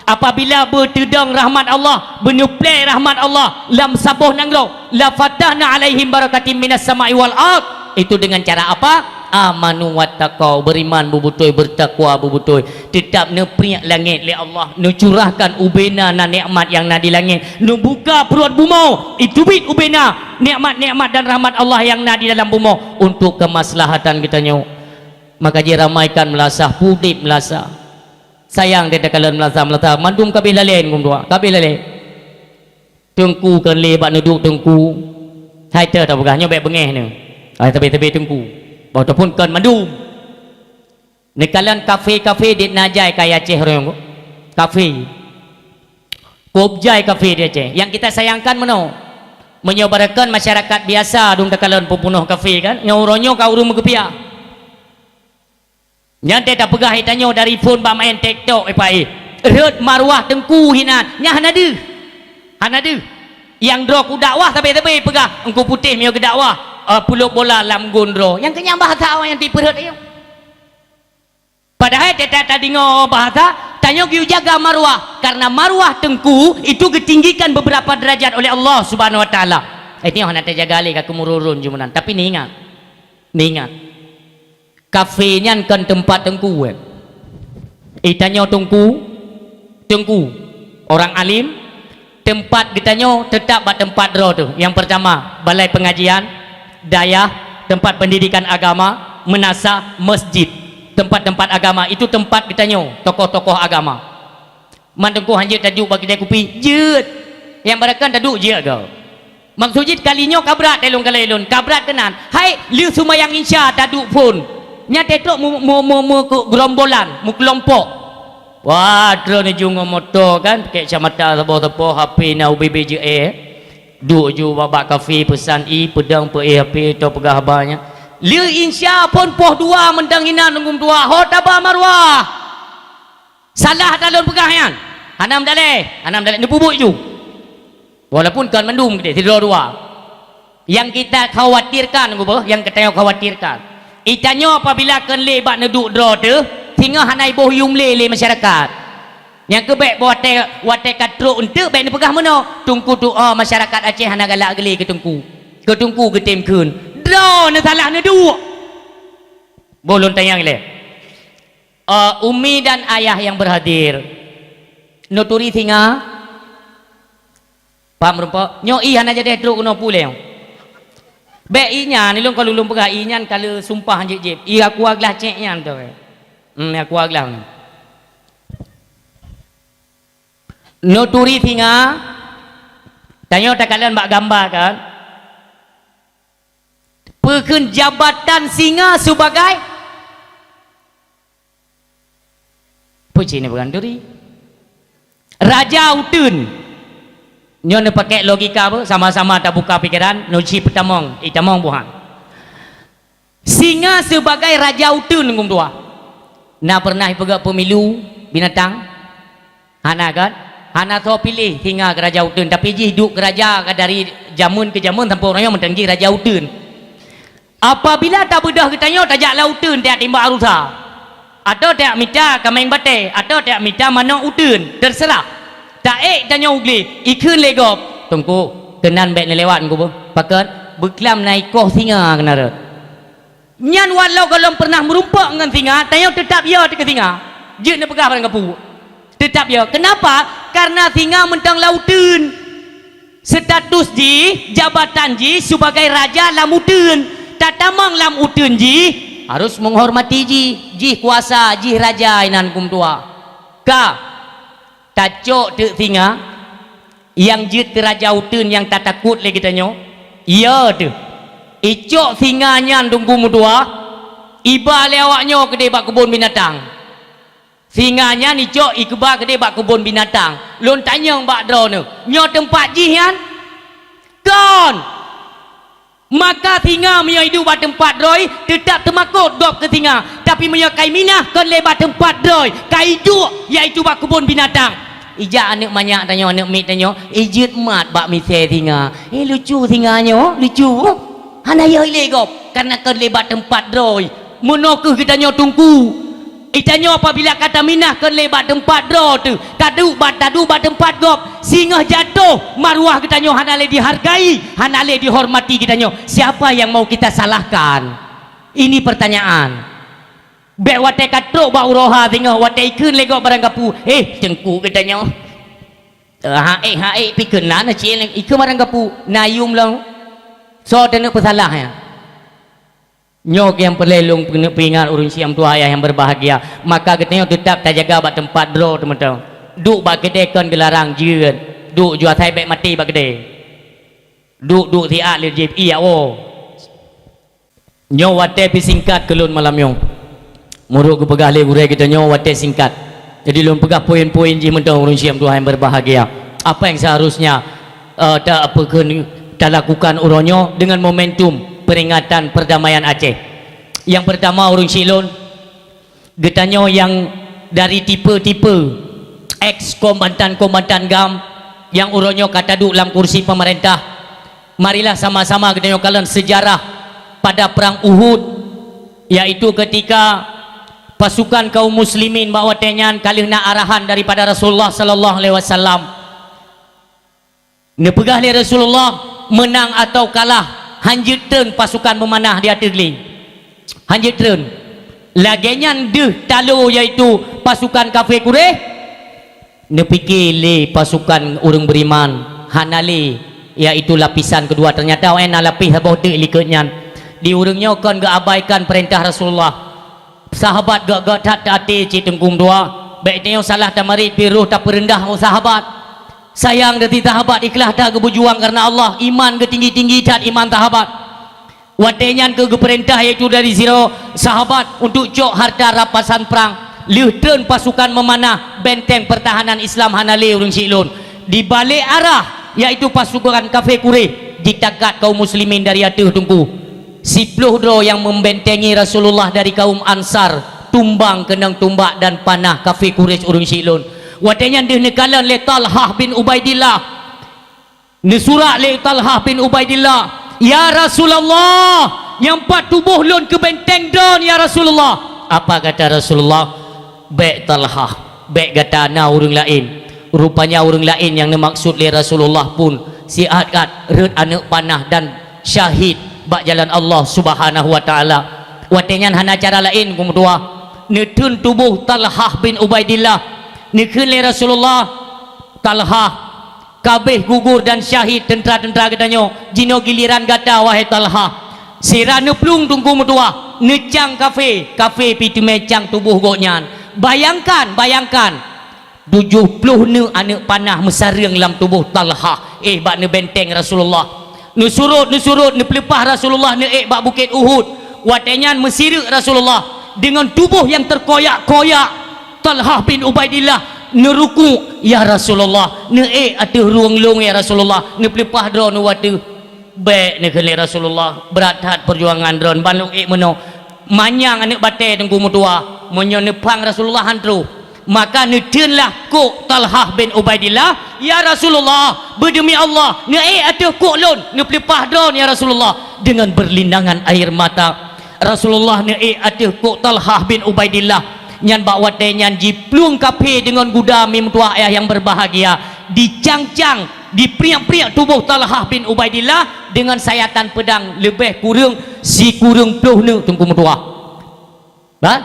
Apabila beuteudong rahmat Allah, beuneuplée rahmat Allah lam saboh nanggroe, "Lafatahna 'alaihim barakatim minas sama'i wal ard." Itu dengan cara apa? "Amanu wattaqau," beriman beubeutôi, bertakwa beubeutôi. Teutab neupriek langét lé Allah, neucurahkan ubena na nikmat nyang na di langét, neubuka pruet bumoe, iteubiet ubena nikmat-nikmat dan rahmat Allah nyang na di dalam bumoe untuk kemaslahatan geutanyoe. Maka jiramaikan meulasah, pudeb meulasah. Sayang teuh takalon meulasah-meulasah, mandum ka abéh lalée, mandum dua, ka abéh lalée. Teungku kon lé bak neuduek teungku. Hai teuh tapeugah nyoe bék beungéh neuh. Hai, tabe-tabe teungku. Bah, ataupun kon mandum. Neukalon kafé-kafé di na jai kaya Aceh ureuëng. Kafé. Kôb jai kafé di Aceh. Nyang kita sayangkan meunoe. Meunyoe barokon masyarakat biasa dum takalon peupunoh kafé kan, nyoe uroe nyoe ka ureuëng meukeupia. Nyan teuh tapeugah geutanyoe dari phon bak maén TikTok, eh, Pak, eh. Rhot maruah teungku hinan. Nyan hana deuh. Hana deuh. Nyang droe kudakwah sabe-sabe peugah, "Teungku Putéh meunyoe geudakwah, eh, pulop bola lam gon droe." Nyang keu nyan bahasa awak nyang tipeurhot ayong. Padahai teutab tadeungoe bahasa, tanyoe geuyue jaga marwah, karena marwah teungku itu geutinggikan beberapa derajat oleh Allah Subhanahu wa Taala. Eh, nyoe hana teujaga lé ka keumururun jeumanan, tapi neuingat, neuingat, kafe nyan kon teumpat teungku, eh. Itanyoe teungku, teungku, orang alim, teumpat geutanyoe teutab bak teumpat droe teuh. Nyang peurtama, balai peungajian, dayah, teumpat peundidikan agama, meunasah, masjid, teumpat-teumpat agama, itu teumpat geutanyoe, tokoh-tokoh agama. Man teungku hanjeuet taduek bak keudè kupi, jeuet. Nyang barokon taduek jeuet goe. Maksud jih kali nyoe ka brat lôn kalon lôn, ka brat keunan. Hai, lheueh seumayang Isya taduek phon. Nyan teutrok mu-, mu-, mu-, mu-, keu geurombolan, meukelompok. Wah, droeneuh ju ngon moto kan, pakèk kacamata saboh-saboh, H P na ubé-bé jeuet, eh. Duek ju bak-bak kafe peusan ie, peudong peuéh H P, atau peugah haba nyan. Lheueh Isya phon poh dua mantong inan teungku meutuah, ho taba marwah. Salah ata lôn peugah nyan. Hana meudaleh, hana meudaleh, neupeubuet ju. Walaupun kon mandum keudeh, sidroe dua. Nyang kita khawatirkan, geuboh, nyang geutanyoe khawatirkan. Itanyoe apabila kon lé bak neuduek droe teuh, singoh hana iboh yum lé lé masyarakat. Nyang keu bék watèe, watèe ka trok eunteuk bék neupeugah meunoe, teungku tuoe masyarakat Aceh hana galak geulé keu teungku. Keu teungku geutem kheun. Droe neusalah neuduek. Boh lôn tanyong ilèe. Eh, umi dan ayah yang berhadir. Neuturi singa? Paham rumpok? Nyoe ie hana jadeh trok keunoe puléh. Bék ie nyan, ilôn ka lôn peugah ie nyan ka lheueh sumpah jép-jép. Ie aqua glass cék nyan tu. Hmm, aqua glass nyan. Neuturi singa, tanyoe takalon bak gamba kan? Peukheun jabatan singa sebagai Peue cit neupeugah neuturi? Raja uteuen. Nyoe neupakèk logika beuh, sama-sama tabuka pikeran, neuci peutamong, itamong buhan. Singa sebagai raja uteuen, teungku meutuah. Na pernah ipeugah pemilu binatang? Hana kan? Hana soe piléh singa keu raja uteuen, tapi jih duek keu raja ka dari jameun keu jameun sampoe uroe nyoe mantong jih raja uteuen. Apabila tabeudôh geutanyoe tajak lam uteuen tajak timbak rusa, atau tajak mita kaméng batèe, atau tajak mita manok uteuen, teuseurah. Taék tanyoe u glé, ikheun lé gob, "Teungku, keunan bèk neulewat ngon geuboh. Pakon? Beuklam na ikoh singa keunan rot." Nyan walau gohlom pernah meurumpok ngon singa, tanyoe teutab yo teuh keu singa. Jeuet neupeugah barang gapu. Teutab yo. Keunapa? Kareuna singa mantong lam uteuen. Status jih, jabatan jih sebagai raja lam uteuen. Tatamong lam uteuen jih, harus menghormati jih. Jih kuasa, jih raja inan, teungku meutuah. Ka tacok teuk singa nyang jeuet keu raja uteuen nyang tatakot lé geutanyoe? Yo teuh. Icok singa nyan, teungku meutuah, iba lé awaknyoe keudeh bak keubon binatang. Singa nyan icok ikeuba keudeh bak keubon binatang. Lôn tanyong bak droeneuh, nyoe teumpat jih nyan? Kon! Maka singa meunyoe iduek bak teumpat droe, teutab teumakot gob keu singa. Tapi meunyoe ka iminah kon lé bak teumpat droe, ka iduek, yaitu bak keubon binatang. Ijak aneuk manyak tanyoe, aneuk miet tanyoe, ijeuet mat bak misée singa. Eh, lucu singa nyoe, lucu. Hana yo ilé gob, kareuna kon lé bak teumpat droe. Meunoe kheueh geutanyoe teungku. Geutanyoe apabila ka taminah kon lé bak teumpat droe teuh, ka duek bak, taduek bak teumpat gob, singoh jatoh, maruah geutanyoe hana lé dihargai, hana lé dihormati geutanyoe. Siapa yang mau kita salahkan? Ini pertanyaan. Bèk watèe ka trok bak uroe ha singoh, watèe ikheun lé gob barang gapu, "Eh, teungku geutanyoe." Eh, ha ék, ha ék, pi keunan cit ikheun barang gapu, na yum lom. Soe teuneuk peusalah nyan? Nyoe nyang peureulèe lôn peuingat ureueng syiek meutuah ayah nyang berbahagia. Maka geutanyoe teutab tajaga bak teumpat droe teuh mantong. Duek bak keudè kon geularang jeuet. Duek ju asai bèk maté bak keudè. Duek-duek siat lé jih, iya woe. Nyoe watèe pih singkat keu lôn malam nyoe. Meunurot geupeugah lé gurèe geutanyoe watèe singkat. Jadi lôn peugah poin-poin jih mantong ureueng syiek meutuah nyang berbahagia. Apa yang seharusnya, eh, ta-, apa kheun, talakukan uroe nyoe dengan momentum peringatan perdamaian Aceh. Yang pertama, ureueng syiek lôn, geutanyoe nyang dari tipe-tipe ex kombatan-kombatan GAM nyang uroe nyoe ka taduek lam kursi pemerintah, marilah sama-sama geutanyoe kalon sejarah pada Perang Uhud, yaitu ketika Pasukan kaum muslimin bak watée nyan ka lheueh na arahan daripada Rasulullah sallallahu alaihi wasallam. Neupeugah lé Rasulullah, meunang atawa kalah, hanjeuet treun pasukan meumanah di ateueh glé. Hanjeuet treun. Lagée nyan deuh talo, yaitu pasukan kafé Quraisy. Neupike lé pasukan ureuëng beuriman, hana lé, yaitu lapisan keudua. Teunyata watée na lapéh saboh teuk likot nyan. Di ureuëng nyoe kon geuabaikan peurintah Rasulullah. Sahabat gét-gét that até cit Teungku meutuah. Bék tanyoe salah tamarit pih roh tapeureundah ngon sahabat. Sayang, di sahabat ikhlas that geupeujuang kareuna Allah, iman geutinggi-tinggi that iman sahabat. Watée nyan keuh geupeurintah, yaitu dari sidroe sahabat, untuk cok hareuta rampasan prang, lheueh treun pasukan meumanah, benteng peurtahanan Islam hana lé ureuëng syiek lôn. Di balek arah, yaitu pasukan kafé Quraisy, jitakat kaum muslimin dari ateueh Teungku. Siploh droe nyang membentengi Rasulullah dari kaum Ansar, tumbang keunong tumbak dan panah kafé Quraisy ureuëng syiek lôn. Watée nyan deuh neukalon lé Talhah bin Ubaidillah. Neusurat lé Talhah bin Ubaidillah, "Ya Rasulullah, nyang pat tuboh lôn keu benteng droeneuh, ya Rasulullah." Apa kata Rasulullah? "Bék Talhah, bék gata, na ureuëng laén." Rupanya ureuëng laén nyang neumaksud lé Rasulullah pun siat-at rhot aneuëk panah dan syahid bak jalan Allah Subhanahu wa Taala. Watée nyan hana cara laén, Teungku meutuah, neutreun tuboh Talhah bin Ubaidillah. Neukheun lé Rasulullah, "Talhah, ka abéh gugur dan syahid teuntra-teuntra geutanyoe, jinoe giliran gata, wahai Talhah." Sira neuplueng Teungku meutuah, neucang kafé, kafé pih teumé cang tuboh gobnyan. Bayangkan, bayangkan, tujoh ploh neuk aneuëk panah meusareueng lam tuboh Talhah, éh, bak neubenteng Rasulullah. Neusurot, neusurot, neupeuleupah Rasulullah, neuék bak Bukét Uhud. Watée nyan meusireuk Rasulullah deungon tuboh nyang teukoyak-koyak. Talhah bin Ubaidillah neurukuk, "Ya Rasulullah, neuék ateueh rueng lôn, ya Rasulullah, neupeuleupah droeneuh u ateueh." "Bék," neukheun lé Rasulullah, "brat that peujuangan droeneuh, ban lôn ék meunoe." Manyang aneuëk batée Teungku meutuah, meunyoe neuphang Rasulullah han troh. Maka neuteunlah kok Talhah bin Ubaidillah, "Ya Rasulullah, beudeumi Allah, neuék ateueh kok lôn, neupeuleupah droeneuh, ya Rasulullah," dengan berlinangan air mata. Rasulullah neuék ateueh kok Talhah bin Ubaidillah. Nyan bak watée nyan jiplueng kafé deungon guda, mi meutuah ayah nyang berbahagia, dicang-cang, dipriek-priek tuboh Talhah bin Ubaidillah deungon sayatan peudang leubeh kureueng sikureueng ploh neuk Teungku meutuah. Bah?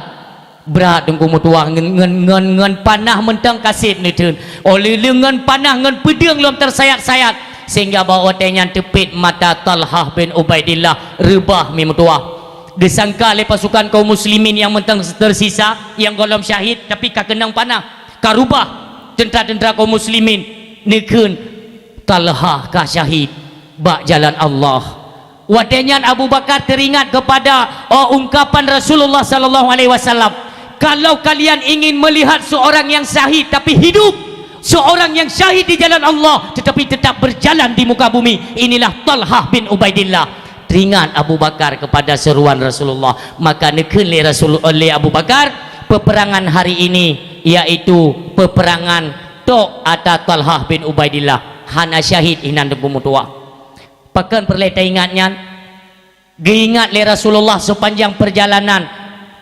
Brat Teungku meutuah ngon, ngon, ngon, ngon panah mantong ka sép neutreun. Óh lheueh ngon panah ngon peudeueng lom teusayat-sayat, sehingga bak watée nyan teupet mata Talhah bin Ubaidillah reubah, mi meutuah. Geusangka lé pasukan kaum muslimin nyang mantong teusisa nyang gohlom syahid, tapi ka keunong panah, ka reubah teuntra-teuntra kaum muslimin, neukheun Talhah ka syahid bak jalan Allah. Watée nyan Abu Bakar teuringat keupada, oh, ungkapan Rasulullah sallallahu alaihi wasallam, "Kalau kalian ingin melihat seorang yang syahid tapi hidup, seorang yang syahid di jalan Allah tetapi tetap berjalan di muka bumi, inilah Talhah bin Ubaidillah." Teuringat Abu Bakar keupada seruan Rasulullah, maka neukheun lé Rasul, lé Abu Bakar, "Peperangan hari ini yaitu peperangan tok ata Talhah bin Ubaidillah, hana syahid inan Teungku meutuah." Pakon peureulée taingat nyan? Geuingat lé Rasulullah seupanjang peurjalanan.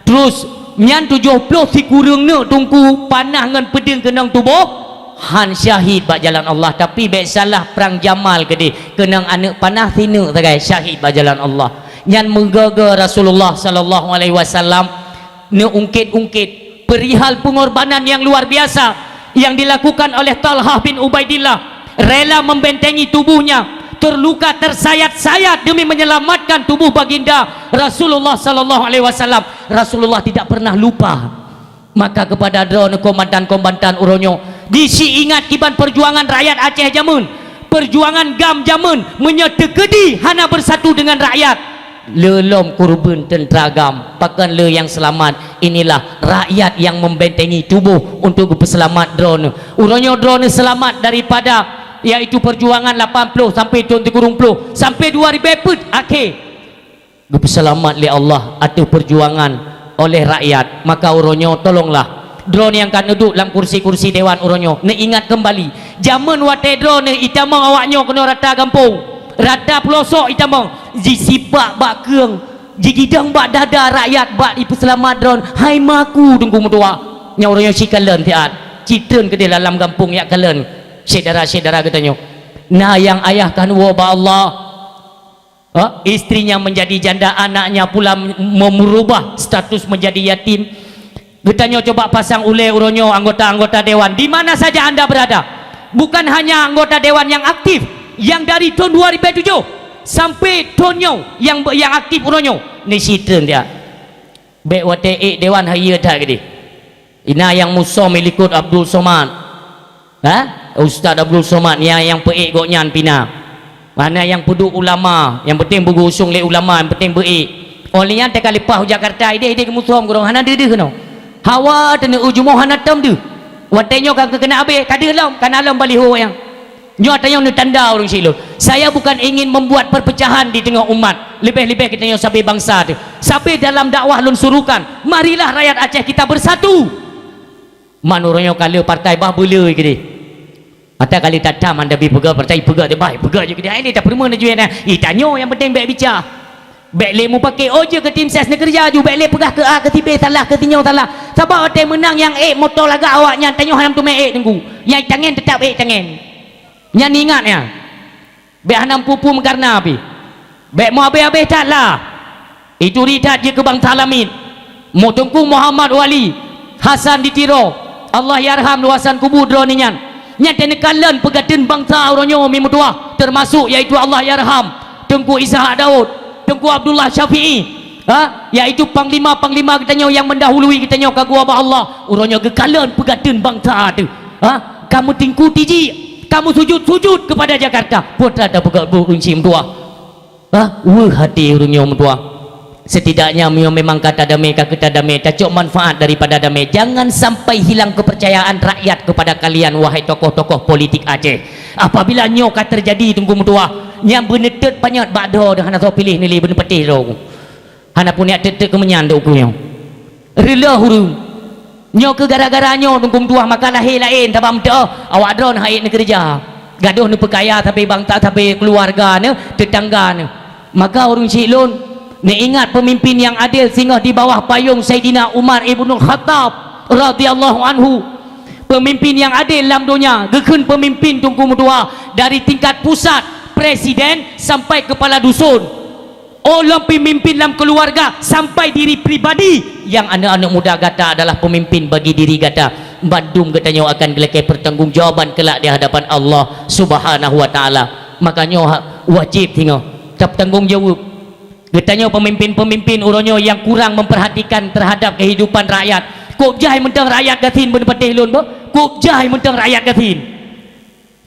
Terus, nyan tujoh ploh sikureueng neuk Teungku panah ngon peudeueng keunong tuboh, han syahid bak jalan Allah. Tapi bék salah, prang Jamal keudeh, keunong aneuëk panah sineuk sagai syahid bak jalan Allah. Nyan meugoe-goe Rasulullah sallallahu alaihi wasallam neuungkét-ungkét perihal pengorbanan yang luar biasa yang dilakukan oleh Talhah bin Ubaidillah, rela membentengi tubuhnya, terluka, tersayat-sayat demi menyelamatkan tubuh baginda Rasulullah sallallahu alaihi wasallam. Rasulullah tidak pernah lupa. Maka keupada droeneuh kombatan-kombatan uroe nyoe, jisi ingat kiban perjuangan rakyat Aceh jameun, perjuangan GAM jameun, meunyoe teukeudi hana bersatu dengan rakyat, le lom kurban teuntra GAM, pakon le nyang seulamat. Inilah rakyat nyang membentengi tuboh untuk geupeuseulamat droeneuh. Uroe nyoe droeneuh seulamat daripada, yaitu perjuangan lapan ploh sampai thon sikureueng ploh, sampai dua ribèe peuet akhé. Geupeuseulamat lé Allah ateueh perjuangan oleh rakyat. Maka uroe nyoe tolonglah droeneuh nyang ka neuduek lam kursi-kursi dewan uroe nyoe, neuingat keumbali jameun watée droeneuh itamong awak nyoe keunoe rata gampông, rata peulosok itamong, jisipak bak keueng Jigidong bak dada rakyat bak ipeuseulamat droe, hai maku teungku meutuah. Nyang uroe nyoe sikalon siat, citreun keudeh dalam gampông yak kalon syedara-syedara geutanyoe. Na nyang ayah kan woe bak Allah. Ha? Istrinya menjadi janda, anaknya pula mem-, merubah status menjadi yatim. Geutanyoe coba pasang ulée uroe nyoe anggota-anggota dewan di mana saja anda berada. Bukan hanya anggota dewan yang aktif, yang dari tahun dua ribu tujuh sampai tahun nyoe yang, yang aktif uroe nyoe. Ni sitreun dia. Bék watée ék dewan hai ye that geude. Ina nyang musom ilikot Abdul Somad. Ha? Ustaz Abdul Somad, nyang, nyang peuék gobnyan pina. Mana nyang peuduek ulama, nyang penting beugeuusong lé ulama, nyang penting beuék. Óh lheueh nyan teuka leupah u Jakarta, idéh-idéh geumusom keudroe, hana deuh-deuh keunoe. Hawa teuneuk jumoh hana tom deuh. Watée nyoe ka keuneuk abéh, ka deuh lom, ka na lom baliho nyang. Nyoe tanyoe neutanda ureuëng silon. Saya bukan ingin membuat perpecahan di tengah umat. Leubeh-leubeh geutanyoe sabe bansa teuh. Sabe dalam dakwah lôn surukan, marilah rakyat Aceh kita bersatu. Man uroe nyoe ka le partai bah beuleu keudeh. Ata kali tatam anda bi peugah partai peugah deh bah, peugah je keudeh. Ai ni tapeurumoh na juet na. Ih, tanyoe nyang penting bék bica. Bék lé mupake, oh, jeuet keu tim ses neukeureuja ju, bék lé peugah keu A keu si B salah, keu si nyoe salah. Sabab watée meunang nyang ék moto lagak awak nyan, tanyoe hana teumé ék teungku. Nyang tangen teutap ék tangen. Nyan ingat nyan. Bék hana meupupu meukarna pih. Bék meuabéh-abéh that lah. Ituri that jeuet keu bansa lamiet. Mu Teungku Muhammad Wali Hasan di Tiro, Allah yarham luwasan kubu droe nyan. Nyan teuh neukalon peugateun bansa uroe nyoe mi meutuah, teumasok yaitu Allah yarham Teungku Ishak Daud, Teungku Abdullah Syafi'i, ha, yaitu panglima-panglima geutanyoe nyang meundahului geutanyoe ka geuba bak Allah. Uroe nyoe geukalon peugateun bansa teuh, ha, ka meutingku tiji. Kamu sujud-sujud kepada Jakarta. Putra dah peugah bu kunci meutuah. Bah, weueh hati ureuëng nyoe meutuah. Setidaknya meunyoe memang ka tadamé, ka keutadamé, tacok manfaat daripada damé. Jangan sampai hilang kepercayaan rakyat kepada kalian, wahai tokoh-tokoh politik Aceh. Apabila nyoe ka terjadi teungku meutuah, nyang beuneuteut panyöt bak droe hana soe piléh neuli beuneupatéh droe. Hana pun jak teuk-teuk keumeunyan dok ukeue nyoe. Reuloh ureuëng. Nyoe keu gara-gara nyoe dukung tuah maka lahé laén sabab meuteuoh awak droe hana ék neukeureuja. Gadôh neupeukaya sabe bansa, sabe keuluwarga neuh, teutangga neuh. Maka ureuëng syiek lôn, neuingat peumimpin nyang adél singoh di bawah payong Saidina Umar Ibnul Khattab radhiyallahu anhu. Peumimpin nyang adél lam donya geukheun peumimpin teungku meutuah dari tingkat pusat, presiden, sampai kepala dusun. Oh lom peumimpin lam keuluwarga sampai diri pribadi, nyang aneuëk-aneuëk muda gata adalah peumimpin bagi diri gata. Bandum geutanyoe akan geulakée peurtanggongjawaban keulak di hadapan Allah Subhanahu wa Taala. Maka nyoe ha-, wajéb singoh tapeutanggong jaweueb. Geutanyoe peumimpin-peumimpin uroe nyoe nyang kurang memperhatikan terhadap kehidupan rakyat. Kok jai mantong rakyat gasien beuneupatéh lôn beuh? Kok jai mantong rakyat gasien?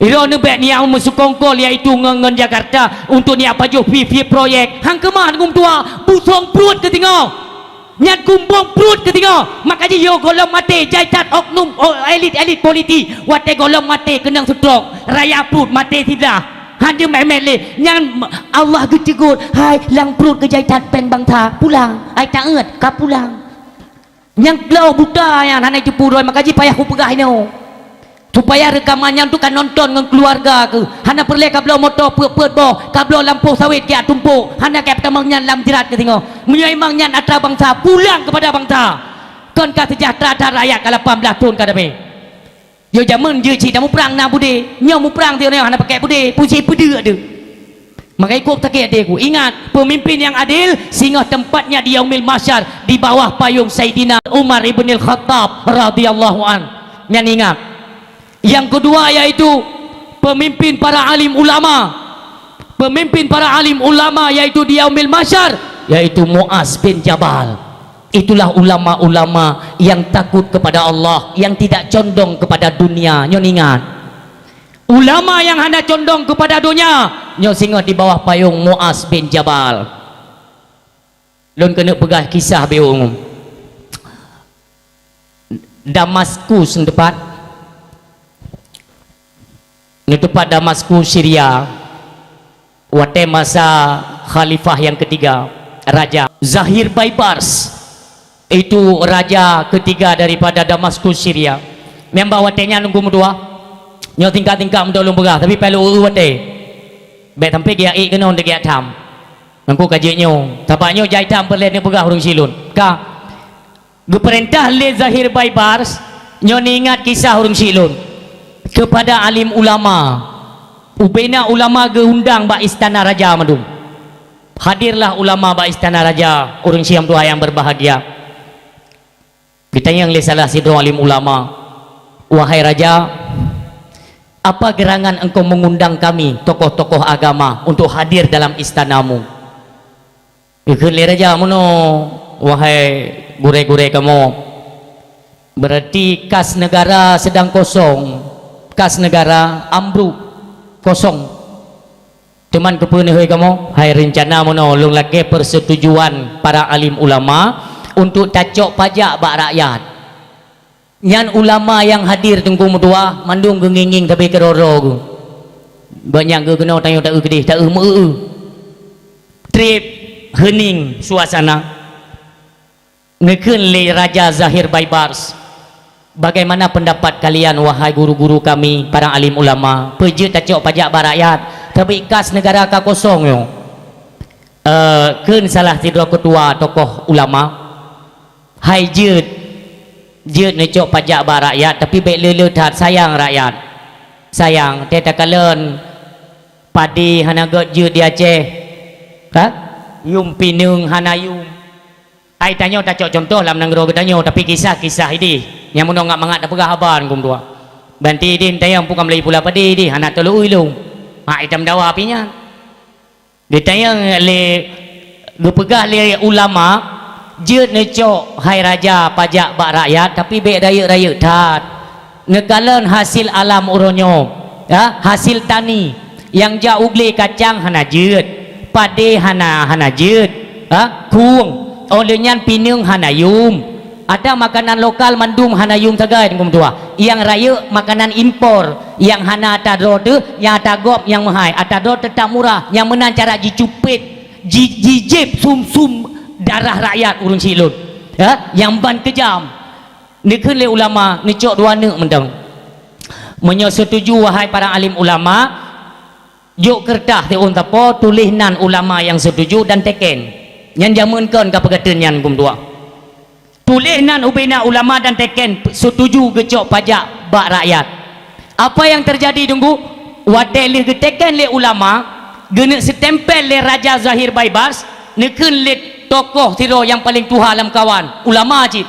Droeneuh bék neujak meuseukongkol, yaitu ngon, ngon Jakarta, untuk neujak pajoh pih-pih proyek. Han keumah teungku meutuah, busong pruet keu singoh. Nyan kumbong pruet keu singoh. Maka jih yoh gohlom maté, jai that oknum, o-, elit-elit politik. Watée gohlom maté keunong seutrok, raya pruet maté siblah. Han jeuet meumet lé. Nyan Allah geuteugôt, "Hai, lam pruet geujai that péng bansa, pulang. Ai taeuet, ka pulang." Nyang klo buta nyan hana jipeurunoe, maka jih payah kupeugah inoe. Supaya reukaman nyan tu ka nonton ngon keuluwarga keuh. Hana peureulée kabloe moto peuet-peuet boh, kabloe lampôh sawét keu tumpôk, hana keu tamong nyan lam jrat keu singoh. Meunyoe memang nyan atra bansa, pulang keupada bansa. Kon ka seujahteura that rakyat ka lapan blaih thon ka damé. Yo jameun jeuet cit tamuprang na beudé, nyoe muprang teuh nyoe hana pakai beudé, pusi peudeuek deuh. Maka ikôt sakét até ku. Ingat, peumimpin nyang adél singoh tempatnya di Yaumil Mahsyar di bawah payong Saidina Umar Ibnil Khattab radhiyallahu an. Nyan ingat. Nyang keudua yaitu peumimpin para alim ulama. Peumimpin para alim ulama yaitu di Yaumil Mahsyar yaitu Muaz bin Jabal. Itulah ulama-ulama yang takut kepada Allah, yang tidak condong kepada dunia. Nyoe ingat. Ulama nyang hana condong keupada donya, nyoe singoh di bawah payong Muaz bin Jabal. Lôn keuneuk peugah kisah beu. Damaskus neuteupat, neuteupat Damaskus, Syria, watée masa khalifah nyang keutiga, raja Zahir Baibars. Itu raja ketiga daripada Damaskus, Syria. Nyang bak watée nyan lôn meutuah. Nyoe tingkat-tingkat meutuah lôn peugah, tapi payah lôn eu watée. Bék sampai geujak ék keunoe geujak tham. Nangku ka jeuet nyoe, sabab nyoe jai that peureulée neupeugah ureuëng syiek lôn. Ka geupeurintah lé Zahir Baibars, nyoe neuingat kisah ureuëng syiek lôn, keupada alim ulama. Ubena ulama geuundang bak istana raja mandum. Hadirlah ulama bak istana raja, ureuëng syiek tuha nyang berbahagia. Geutanyong lé salah sidroe alim ulama, "Wahai raja, apa gerangan engkau mengundang kami, tokoh-tokoh agama, untuk hadir dalam istanamu?" Geukheun lé raja, "Meunoe, wahai gurée-gurée kamoe, berarti kas negara sedang kosong, kas negara ambruk, kosong." "Teuma keupeue neuhôi kamoe?" "Hai, reuncana meunoe, lôn lakée persetujuan para alim ulama untuk tacok pajak bak rakyat." Nyan ulama nyang hadir Teungku meutuah, mandum geungieng-ngieng sabe keudroe-droe geuh. Banyak geuh keunoe tanyoe taeu keudeh, taeu meu-eu. Treb heuning suasana. Neukheun lé Raja Zahir Baibars, "Bagaimana pendapat kalian, wahai guru-guru kami, para alim ulama? Peue jeuet tacok pajak bak rakyat, tapi kas negara ka kosong nyoe?" Eh, kheun salah sidroe keutua tokoh ulama, "Hai jeuet, jeuet neucok pajak bak rakyat, tapi bék le-le that, sayang rakyat. Sayang, teuh takalon padé hana göt jeuet di Aceh, ha? Yum pineung hana yum." Hai tanyoe tacok cuntoh lam nanggroe geutanyoe, tapi kisah-kisah ideh nyang meunoe ngat mangat tapeugah haba geuh tuha. Banti ideh tayang bukan meulai pula padé ideh, hana tolok ilung. Hak itam dawa pih nyan. Geutanyong lé, geupeugah lé ulama, "Jeuet neucok, hai raja, pajak bak rakyat, tapi bék rayeuk-rayeuk that. Neukalon hasil alam uroe nyoe, ya, hasil tani, nyang jak u glé kacang hana jeuet, padé hana, hana jeuet, ha, khueng, óh lheueh nyan pineung hana yum." Ada makanan lokal mandum hana yum sagai, Teungku meutuah. Nyang rayeuk makanan impor, nyang hana ata droe teuh, nyang ata gob nyang meuhai, ata droe teutap murah, nyang meunan cara jicupet, ji-, jijéb sum-sum darah rakyat ureuëng syiek lôn. Ya, nyang ban keujam. Neukheun lé ulama, neucok dua neuk mantong. Meunyoe seutuju, wahai para alim ulama, jok keureutah siôn sapo, tuléh nan ulama nyang seutuju dan teken. Nyan jameun kon ka peugah teun nyan, Teungku meutuah. Tuléh nan ubena ulama dan teken seutuju geucok pajak bak rakyat. Apa nyang teujadi, Teungku? Watée lheueh geuteken lé ulama, geuneuk seutempel lé Raja Zahir Baibars, neukheun lé tokoh sidroe nyang paleng tuha lam kawan, ulama cit.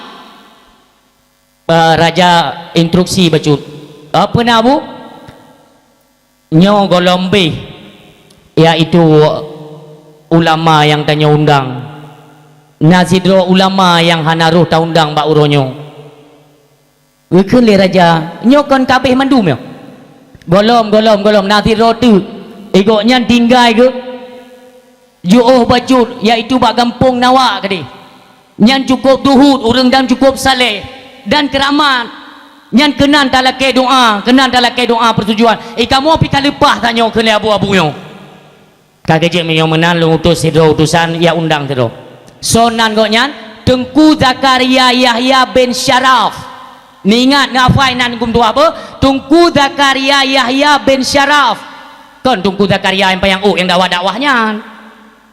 Eh, raja instruksi bacut. "Apa na, Bu?" "Nyoe gohlom béh, yaitu ulama nyang tanyoe undang. Na sidroe ulama nyang hana roh taundang bak uroe nyoe." Geukheun lé raja, "Nyoe kon ka béh mandum nyoe?" "Gohlom, gohlom, gohlom, na sidroe teuk. Gobnyan tinggai geuh jiôh bacut, yaitu bak gampông Nawak keudeh. Nyan cukôp duhut, ureuëng dan cukôp saleh dan keuramat. Nyan keunan talakée doá, keunan talakée doá peusetujuan. Eh, kamoe pih ka leupah tanyoe," kheun lé abu-abu nyoe. "Ka geujeuet meunyoe meunan, lôn utus sidroe utusan, ya undang sidroe." Soe nan gobnyan? Teungku Zakaria Yahya bin Syaraf. Neuingat, neuhafai nan geumeudua beuh, Teungku Zakaria Yahya bin Syaraf. Kon Teungku Zakaria nyang panyang ôk nyang dakwah-dakwah nyan.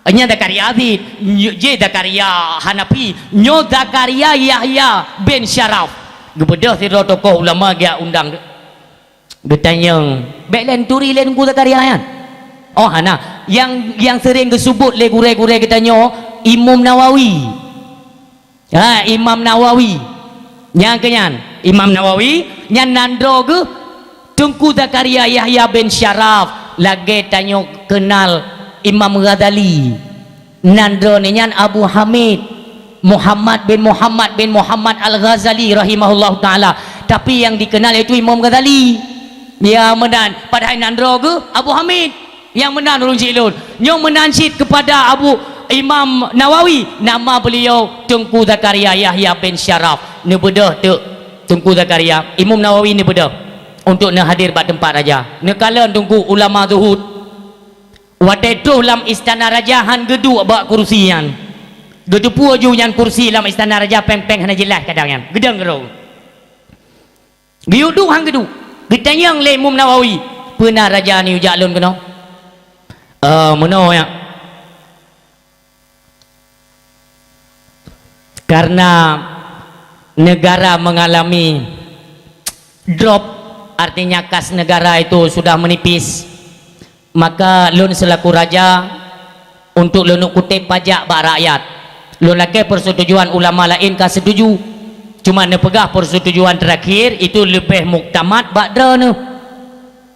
Nyan Zakaria Aziz, nyo-, jih Zakaria Hanafi, nyoe Zakaria Yahya bin Syaraf. Geubeudôh sidroe tokoh ulama geujak undang. Geutanyong, "Bék lé neuturi lé Teungku Zakaria nyan?" Oh, hana. Nyang, nyang seuring geuseubut lé gurée-gurée geutanyoe, Imam Nawawi. Ha, Imam Nawawi. Nyang keu nyan, Imam Nawawi, nyan nan droe geuh Teungku Zakaria Yahya bin Syaraf, lagée tanyoe keunal Imam Ghazali. Nan droeneuh nyan Abu Hamid, Muhammad bin Muhammad bin Muhammad Al-Ghazali rahimahullahu taala. Tapi nyang dikeunal yaitu Imam Ghazali. Ya meunan, padahai nan droe geuh Abu Hamid. Nyang meunan ureuëng cit lôn. Nyoe meunan cit keupada Abu Imam Nawawi, nama beliau Teungku Zakaria Yahya bin Syaraf. Neubeudôh teuk Teungku Zakaria, Imam Nawawi neubeudôh untuk neuhadir bak teumpat raja. Neukalon Teungku ulama zuhud. Watée troh lam istana raja han geuduek bak kursi nyan. Geuteupeue ju nyan kursi lam istana raja péng-péng hana jeulaih kadang nyan. Geudong keudroe. Geuyue duek han geuduek. Geutanyong lé Imam Nawawi, "Peue na raja neujak lôn keunoe?" "Eh, meunoe nyak. Karena negara mengalami drop, artinya kas negara itu sudah menipis, maka lôn selaku raja untuk lôn kutép pajak bak rakyat. Lôn lakée persetujuan ulama laén ka setuju. Cuma neupeugah persetujuan terakhir itu leubeh muktamad bak droeneuh.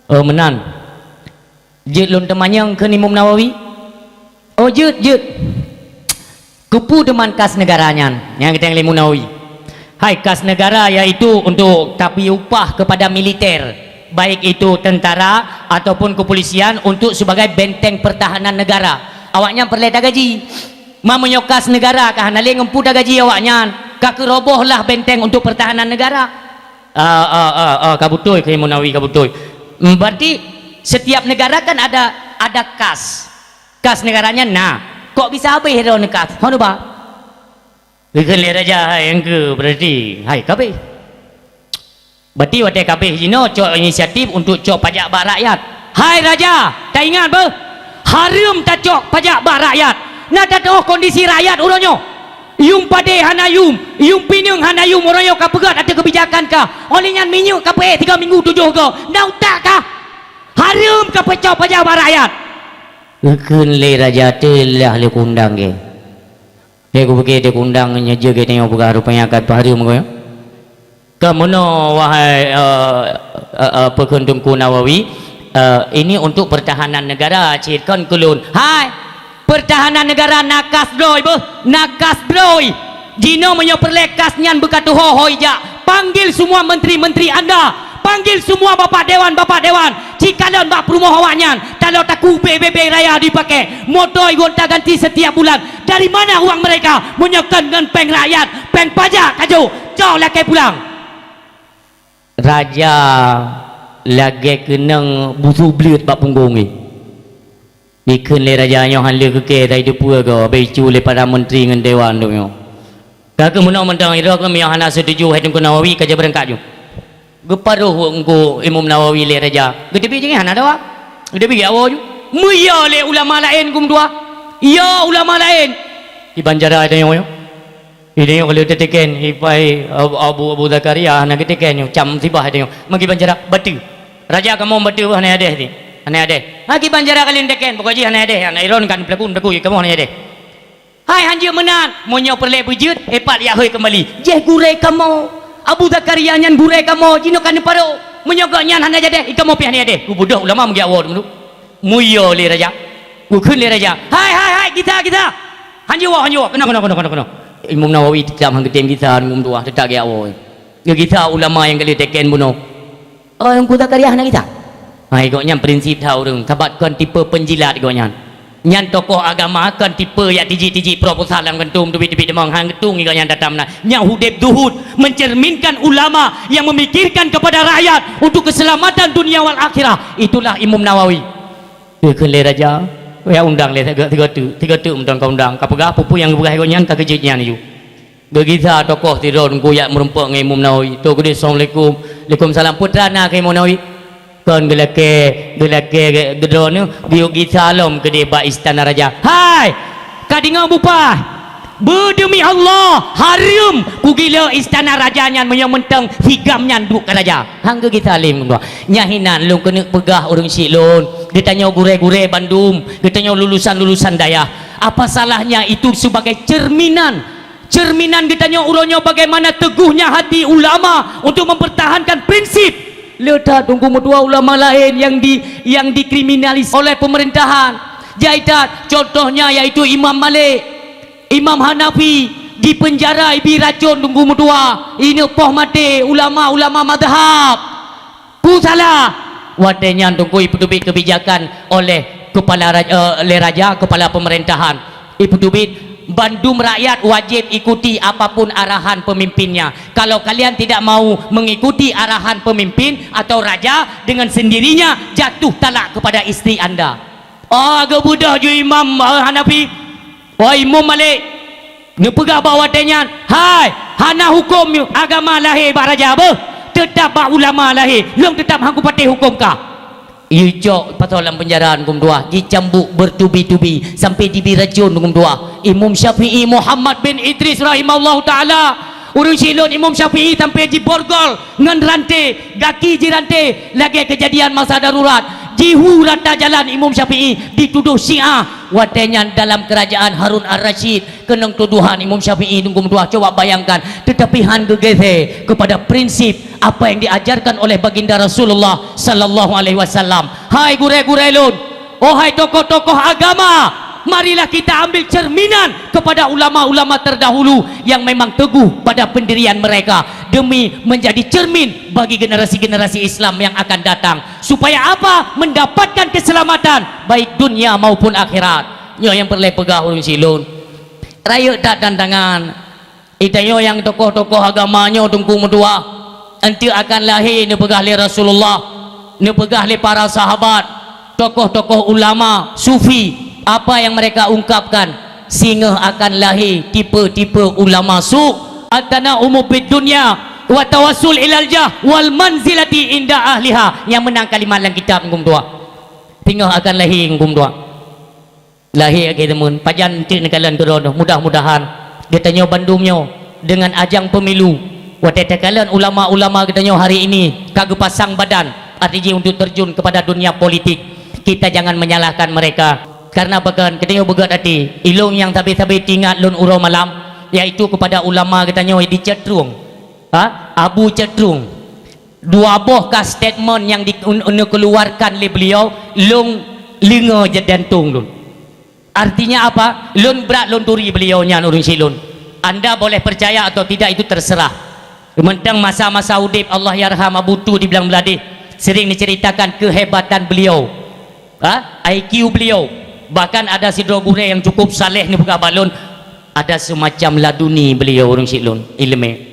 Oh, meunan. Jeuet lôn teumanyong kheun Imam Nawawi? Oh, jeuet, jeuet. Keupeue teuma kas negara nyan? Nyang geutanyong lé Imam Nawawi. Hai, kas negara yaitu untuk tapi upah kepada militer, baik itu tentara ataupun kepolisian untuk sebagai benteng pertahanan negara. Awaknyan peureulée tagaji. Ma meunyoe kas negara ka hana lé ngon peue tagaji awaknyan, ka keuroboh lah benteng untuk pertahanan negara. Ah, ah, ah, ah, ka beutôi kheun Imam Nawawi, ka beutôi. Hmm, berarti setiap negara kan ada, ada kas. Kas negaranya na. Kok bisa habéh droeneuh kas? Hon uba. Geukheun lé raja, hai, nyang keu berarti, hai, ka habéh. Berarti watée ka habéh jinoe cok inisiatif untuk cok pajak bak rakyat. Hai raja, taingat beuh, hareuem tacok pajak bak rakyat. Na tatu'oh kondisi rakyat uroe nyoe. Yuem padé hana yuem, yuem pineung hana yuem, uroe nyoe ka peugét ateueh keubijakan ka. Óh lheueh nyan minyeuk ka peuék tiga minggu tujoh goe. Na utak kah? Hareuem ka peucok pajak bak rakyat. Geukheun lé raja, teulah lé kundang gé. Lé kupike teuh kundang nyoe jeuet geutanyoe peugah rupanya ka peuhareuem geuh. Ka meunoe, wahai, eh, eh, eh, peukheun Teungku Nawawi, eh, ini untuk pertahanan negara cit kon keu lôn. Hai, pertahanan negara na kas droe beuh, na kas droe. Jinoe meunyoe peureulée kas nyan beukatuho hôi jak, panggil semua menteri-menteri anda, panggil semua bapak dewan, bapak dewan, cikalon bak peurumoh awaknyan, talo taku B B B raya dipakai, moto gonta ganti setiap bulan. Dari mana uang mereka? Meunyoe kon ngon péng rakyat, péng pajak ka jok, cok lakée pulang. Raja lagée keunong busu bleuet bak punggong jih. Dikheun lé raja nyoe hana lé keu kée, tai teupeue goe, abéh icu lé para menteri ngon dewan tu nyoe. Ka keuh meunoe mantong, idroe keuh meunyoe hana setuju hai Teungku Nawawi, ka jeuet beurangkat ju. Geuparoh Teungku Imam Nawawi lé raja. Geuteubiet jih hana dawa. Geuteubiet awak ju. Meuyo lé ulama laén geumeudua. Yo ulama laén. Iban jara tanyoe nyoe. Idéh nyoe ka lheueh teuteken, ipai Abu, Abu, Abu Zakaria hana geuteken nyoe, cam sibah idéh nyoe. Meukiban cara bateue. Raja kamoe bateue hana adéh teuh. Hana adéh. Ha kiban cara ka lheueh teuteken, pokok jih hana adéh. Hana iron kan pelaku, pelaku kamoe hana adéh. Hai hanjeuet meunan, meunyoe peureulée beujeuet, ipat yak hôi keumbali. Jéh gurée kamoe. Abu Zakaria nyan gurée kamoe, jinoe ka neuparo. Meunyoe gobnyan hana jadéh, ikamoe pih hana adéh. Geubeudôh ulama meugiak woe teuma. Meuyo lé raja. Geukheun lé raja, "Hai, hai, hai, gisa, gisa! Hanjeuet woe, hanjeuet woe! Keunoe, keunoe, keunoe, keunoe, keunoe!" Imam Nawawi teutab han geutem gisa, Imam Tuah teutab geujak woe. Geugisa ulama nyang ka lheueh teken bunoe. Oh, Teungku Zakaria hana gisa? Hai, gobnyan prinsip that ureuëng, sabat kon tipe penjilat gobnyan. Nyan tokoh agama kon tipe jak tijik-tijik proposal lam gantung teubiet-teubiet deungon han geutung gobnyan data meunan. Nyan udeb zuhud, mencerminkan ulama yang memikirkan kepada rakyat untuk keselamatan dunia wal akhirah. Itulah Imam Nawawi. Geukheun lé raja, ya undang lé sigoe, sigoe teuk, sigoe teuk mantong ka undang, ka peugah peue-peue nyang geupeugah lé gobnyan ka keujeuet nyan laju. Geugisa tokoh sidroe teungku jak meurumpok ngon Imam Nawawi. Toh keudeh, "Assalamualaikum." "Waalaikumsalam." "Peue teuma na keu Imam Nawawi?" "Kon geulakée, geulakée ge-, geudroe nyoe geuyue gisa lom keudeh bak istana raja." "Hai! Ka deungoe bupah! Beudeumi Allah, hareuem kugila istana raja nyan meunyoe mantong sigam nyan duek keu raja." Han geugisa lé Imam Nawawi. Nyan hinan lôn keuneuk peugah ureuëng syiek lôn, geutanyoe gurée-gurée bandum, geutanyoe lulusan-lulusan dayah. Apa salahnya itu sebagai cerminan, cerminan geutanyoe uroe nyoe bagaimana teguhnya hati ulama untuk mempertahankan prinsip. Le that Teungku meutuah ulama laén nyang di, nyang dikriminalis oleh pemerintahan. Jai that, contohnya yaitu Imam Malik, Imam Hanafi, dipenjara, ibi racon Teungku meutuah, ineuk poh maté ulama-ulama mazhab. Peue salah? Watée nyan Teungku ipeuteubiet keubijakan oleh kepala raj-, eh, lé raja, kepala pemerintahan. Ipeuteubiet bandum rakyat wajéb ikuti apapun arahan pemimpinnya. Kalau kalian tidak mau mengikuti arahan pemimpin atau raja, dengan sendirinya jatuh talak kepada isteri anda. Oh, geubeudôh ju Imam, eh, Hanafi. Oh, Imam Malik. Neupeugah bak watée nyan, "Hai, hana huköm agama lahé bak raja beuh, teutab bak ulama lahé, lôn teutab han kupatéh huköm kah." Jicok pasoe lam penjara, Teungku meutuah, jicambuk bertubi-tubi sampai jibi racun, Teungku meutuah. Imam Syafi'i Muhammad bin Idris rahimahullahu taala, ureuëng syiek lôn Imam Syafi'i sampai jiborgol ngon ranté, gaki jiranté lagée keujadian masa darurat. Jihu rata jalan Imam Syafi'i dituduh Syiah. Watée nyan dalam kerajaan Harun Ar-Rasyid keunong tuduhan Imam Syafi'i, Teungku meutuah, coba bayangkan, tetapi han geugeusé kepada prinsip apa yang diajarkan oleh Baginda Rasulullah sallallahu alaihi wasallam. Hai gurée-gurée lôn, oh hai tokoh-tokoh agama, marilah kita ambil cerminan kepada ulama-ulama terdahulu yang memang teguh pada pendirian mereka demi menjadi cermin bagi generasi-generasi Islam yang akan datang. Supaya apa? Mendapatkan keselamatan baik dunia maupun akhirat. Nyoe nyang peureulée peugah ureuëng syiek lôn. Rayeuk that tantangan. Geutanyoe nyang tokoh-tokoh agama nyoe, Teungku meutuah, eunteuk akan lahé neupeugah lé Rasulullah, neupeugah lé para sahabat, tokoh-tokoh ulama, sufi, apa yang mereka ungkapkan, singoh akan lahé tipe-tipe ulama su, at-tana'umu bid dunya, wa tawassul ilal jah, wal manzilati inda ahliha. Nyang meunan kalimat lam kitab, Teungku meutuah. Singoh akan lahé, Teungku meutuah. Lahé lagée teumon, pajan eunteuk neukalon keudroe, mudah-mudahan geutanyoe bandum nyoe deungon ajang pemilu, watée takalon ulama-ulama geutanyoe hari ini ka geupasang badan, arti jih untuk terjun kepada dunia politik, kita jangan menyalahkan mereka. Karena bahkan geutanyoe beugét até, ilôn nyang sabe-sabe teuingat lôn uroe malam, yaitu kepada ulama geutanyoe di Cot Trueng, ha? Abu Cot Trueng. Dua boh ka statement nyang di, un, neukeuluarkan lé beliau, lôn leungoe jadantong lôn. Artinya apa? Lôn brat lôn turi beliau nyan, ureuëng syiek lôn. Anda boleh percaya atau tidak, itu terserah. Mantong masa-masa udeb, Allahyarham Abu Tu di Blang Bladeh, sering diceritakan kehebatan beliau. Ha? I Q beliau. Bahkan ada sidroe gurée nyang cukup saleh neupeugah bak lôn, ada semacam laduni beliau, ureuëng syiek lôn, iéleumé.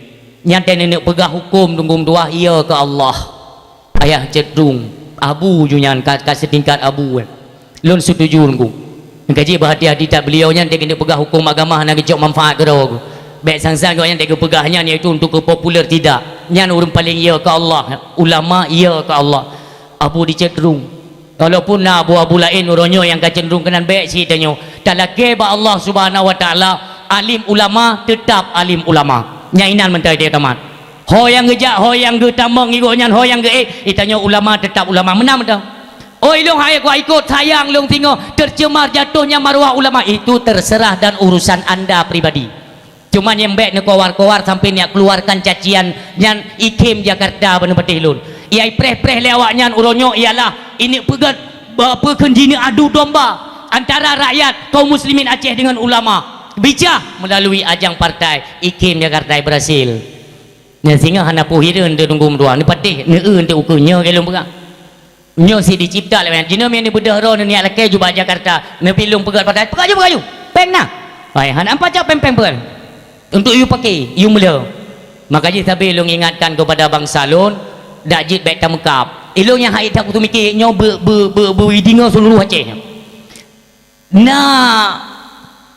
Nyan teuh neuneuk peugah huköm, Teungku meutuah, ya keu Allah. Ayah Cot Trueng, abu ju nyan, ka, ka seutingkat abu, eh. Lôn setuju, Teungku. Nyang ka jih beuhati-hati that beliau nyan, teuh keuneuk peugah huköm agama hana geucok manfaat keudroe. Bék sang-sang gobnyan teuh geupeugah nyan, yaitu untuk keu populer, tidak. Nyan ureuëng paleng ya keu Allah, ulama ya keu Allah. Abu di Cot Trueng. Walaupun na abu-abu laén uroe nyoe nyang ka cenderung keunan, bék cit tanyoe. Talakée bak Allah Subhanahu wa Taala, alim ulama tetap alim ulama. Nyan inan mantong dia tamat. Ho nyang geujak, ho nyang geutamong ngigo nyan, ho nyang geuék, itanyoe ulama tetap ulama. Meunan mantong. Oh, ilôn hai ku ikot sayang lôn singoh, tercemar jatuhnya maruah ulama. Itu terserah dan urusan anda pribadi. Cuma nyang bék neukowar-kowar sampai neuk keuluarkan cacian nyan, ikhém Jakarta bak neupatéh lôn. Nyang ipreh-preh lé awaknyan uroe nyoe ialah ineuk peugét, ba-, peue kheun jineuk adu domba antara rakyat kaum muslimin Aceh dengan ulama. Bicah melalui ajang partai, ikhém Jakarta berhasil. Nyan singoh hana peue hireuen teuh, Teungku meutuah, neupatéh, neueu teuh ukeue nyoe keu lôn peugah. Nyoe sit dicipta lé awaknyan. Jinoe meunyoe neubeudôh droe neuniat lakée ju bak Jakarta, neubi lôn peugét partai, peugah ju, peugah ju. Péng na. Hai, hana pajoh péng-péng peue. Untuk yue paké, yue meulhö. Maka jih sabe lôn ingatkan kepada bansa lôn, dak jeuet bék tameukab. Ilôn nyang hai that kutumiké nyoe beu-, beu-, beu-, beudeungoe seuluruh Aceh. Na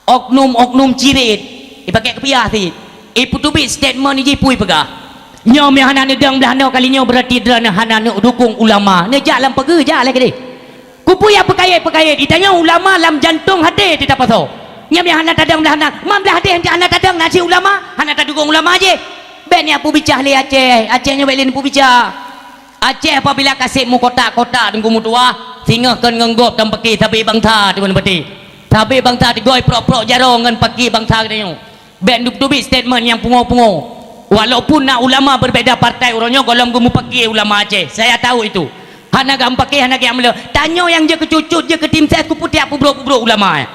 oknum-oknum cirit, ipaké keupiah sit, ipeuteubiet statement jih peue ipeugah. Nyoe meunyo hana neudong blah noe kali nyoe, beurati droeneuh hana neudukong ulama. Neujak lam pageue, jak lagée deh. Keupeue nyang peukayét-peukayét? Itanyoe ulama lam jantong haté teuh tapasoe. Nyoe meunyo hana tadong blah noe, man blah deh hana tadong, na cit ulama, hana tadukong ulama jih. Bék neupeubica lé Aceh, Aceh nyoe bék lé neupeubica. Aceh apabila ka seb meukotak-kotak, Teungku meutuah, singoh kon ngon gob tameupaki sabe bansa, Teungku meutuah. Sabe bansa teugoe prok-prok jaroe ngon paki bansa geutanyoe. Bék neuteubiet statement nyang pungo-pungo. Walaupun na ulama berbeda partai uroe nyoe, gohlom geumeupaki ulama Aceh. Saya tahu itu. Hana geumeupaki, hana geumeulhö. Tanyoe nyang jeuet keu cucut, jeuet keu tim ses, keupeue tiep peubrok-peubrok ulama, eh.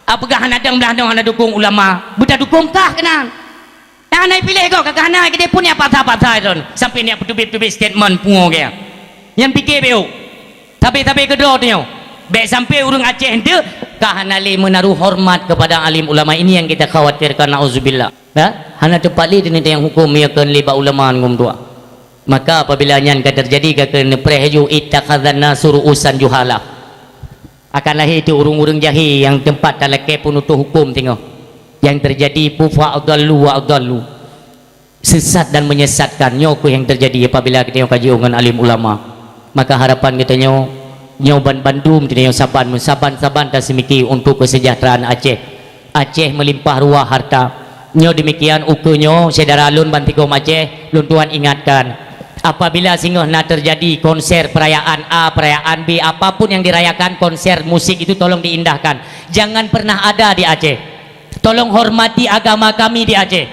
Apeugah hana dong blah nyoe hana dukong ulama. Beutadukong kah keunan? Hana piléh gob, ka hana, keudeh pun nyang paksa-paksa droen, sampai nyang peuteubiet-teubiet statement pungo gaya. Nyan pike bék. Sabe-sabe keudroe tanyoe. Bék sampai ureuëng Aceh enteuk ka hana lé meunaruh hormat kepada alim ulama. Ini yang kita khawatirkan, nauzubillah. Ya? Hana teumpat lé di neuteueng huköm meunyoe kon lé bak ulama ngon dua. Maka apabila nyan ka teujadi, ka keuneuk preh laju, ittakhadzan nasu ru'usan juhala. Akan lahé teuh ureuëng-ureuëng jahé nyang teumpat talakée peunutoh huköm teungoh. Nyang teujadi, fa adallu wa adallu. Sesat dan menyesatkan. Nyoe keuh nyang teujadi apabila geutanyoe ka jiôh ngon alim ulama. Maka harapan geutanyoe, Nyoe ban bandum teuh nyoe saban meusaban-saban taseumiki untuk keuseujahteuraan Aceh. Aceh meulimpah ruah harta. Nyoe deumikian ukeue nyoe syedara lôn bansigom Aceh, lôn tuan ingatkan. Apabila singoh na teujadi konser perayaan A, perayaan B, apapun yang dirayakan, konser musik itu tolong diindahkan. Jangan pernah ada di Aceh. Tolong hormati agama kami di Aceh.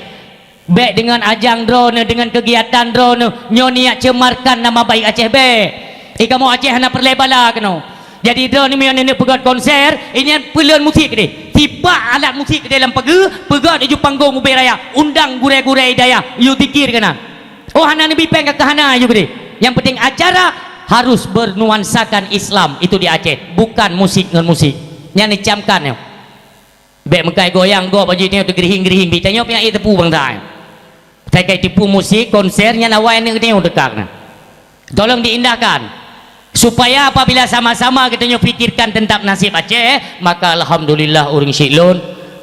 Bék deungon ajang droeneuh, deungon keugiatan droeneuh, nyoe niat ceumarkan nama baik Aceh, bék. Di kamoe Aceh hana peureulée bala keunoe. Jadi droeneuh meunyoe neuneuk peugét konser, inyan peulon musik keudeh. Tipak alat musik keudeh lam pageue, peugét uju panggong ubé raya, undang gurée-gurée dayah, yue zikir keunan. Oh, hana neubi péng ka hana yue keudeh. Nyang penting acara harus bernuansakan Islam, itu di Aceh, bukan musik ngon musik. Nyan neucamkan nyoe. Bék meukai goyang gob baju teuh teugeurihing-geurihing, bi tanyoe pinak ié teupeu bangsa. Kai-kai tipu musik, konser nyan awai aneuk teuh teuka keunan. Tolong diindahkan. Supaya apabila sama-sama geutanyoe pikirkan tentang nasib Aceh, maka alhamdulillah ureuëng syiek lôn,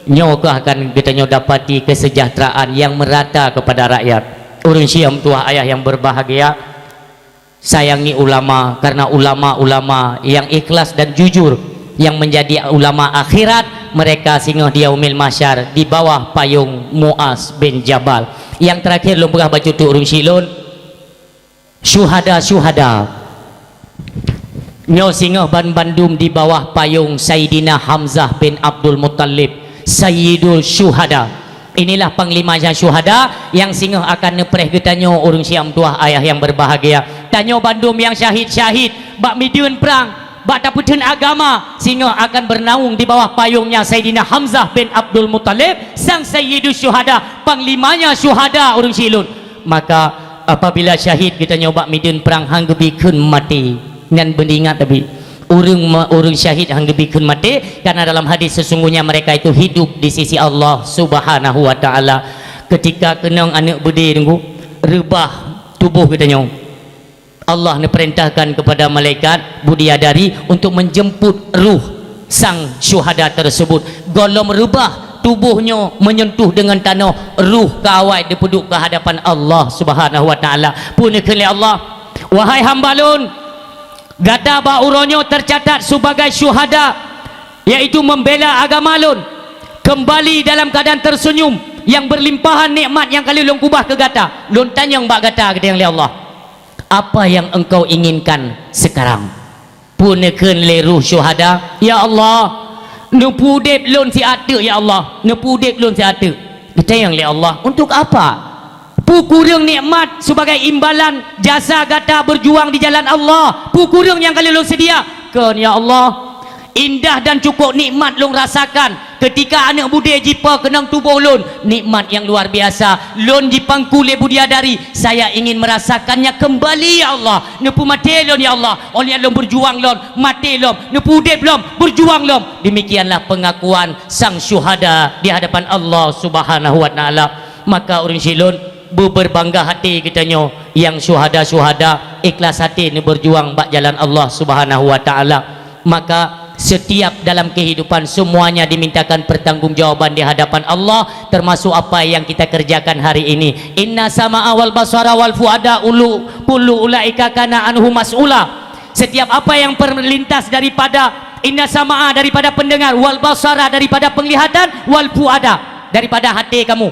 nyoe keuh akan geutanyoe dapati kesejahteraan yang merata kepada rakyat. Ureuëng syiek meutuah ayah yang berbahagia, sayangi ulama, karena ulama-ulama yang ikhlas dan jujur yang menjadi ulama akhirat, mereka singoh di yaumil mahsyar di bawah payung Muaz bin Jabal. Yang terakhir lôn peugah bacut tu ureuëng syiek lôn, syuhada-syuhada. Nyoe singoh ban bandum di bawah payung Saidina Hamzah bin Abdul Muttalib, Sayyidul Syuhada. Inilah panglimanya syuhada yang singoh akan neupreh geutanyoe ureuëng syiek meutuah ayah yang berbahagia. Tanyoe bandum nyang syahid-syahid bak mideuen prang, bak tapeutheun agama, singoh akan bernaung di bawah payungnya Saidina Hamzah bin Abdul Muttalib, sang Sayyidus Syuhada, panglimanya syuhada ureuëng syiek lôn. Maka apabila syahid geutanyoe bak mideuen prang han geubi kheun maté, nyan beuingat tabi. Ureuëng ma-, ureuëng syahid han geubi kheun maté, karena dalam hadis sesungguhnya mereka itu hidup di sisi Allah Subhanahu wa Ta'ala. Ketika keunong aneuk beudé nunggu reubah tuboh geutanyoe, Allah neupeurintahkan kepada malaikat Budiadari untuk menjemput ruh sang syuhada tersebut. Gohlom reubah tuboh nyoe menyentuh dengan tanoh, ruh ka awai dipeuduek ke hadapan Allah Subhanahu wa Ta'ala. Peue neukheun lé Allah, "Wahai hamba lôn, gata bak uroe nyoe teucatat sebagai syuhada, yaitu membela agama lôn, kembali dalam keadaan tersenyum, yang berlimpahan nikmat nyang ka lheueh lôn keubah keu gata." Lôn tanyong bak gata, geutanyong lé Allah, "Apa yang engkau inginkan sekarang?" Peue neukheun lé ruh syuhada, "Ya Allah, neupeu udeb lôn siat teuk, ya Allah, neupeu udeb lôn siat teuk." Geutanyong lé Allah, "Untuk apa? Peue kureueng nikmat sebagai imbalan jasa gata berjuang di jalan Allah? Peue kureueng nyang ka lheueh lôn seudia?" Kheun, "Ya Allah, indah dan cukup nikmat lôn rasakan ketika aneuk beudé jipo keunong tuboh lôn, nikmat nyang luar biasa. Lôn jipangku lé Budiadari, saya ingin merasakannya kembali, ya Allah. Neupeumaté lôn, ya Allah. Óh lheueh lôn berjuang lom, maté lom, neupeu udeb lom, berjuang lom." Demikianlah pengakuan sang syuhada di hadapan Allah Subhanahu wa Ta'ala. Maka ureuëng syiek lôn, beuberbangga hati geutanyoe nyang syuhada-syuhada, ikhlas hati neuberjuang bak jalan Allah Subhanahu wa Ta'ala. Maka setiap dalam kehidupan semuanya dimintakan pertanggungjawaban di hadapan Allah, termasuk apa yang kita kerjakan hari ini. "Inna sama'a wal basara wal fuada ulu kullu ulaika kana anhu mas'ula." Setiap apa yang terlintas daripada inna sama'a, daripada pendengar, wal basara, daripada penglihatan, wal fuada, daripada hati kamu.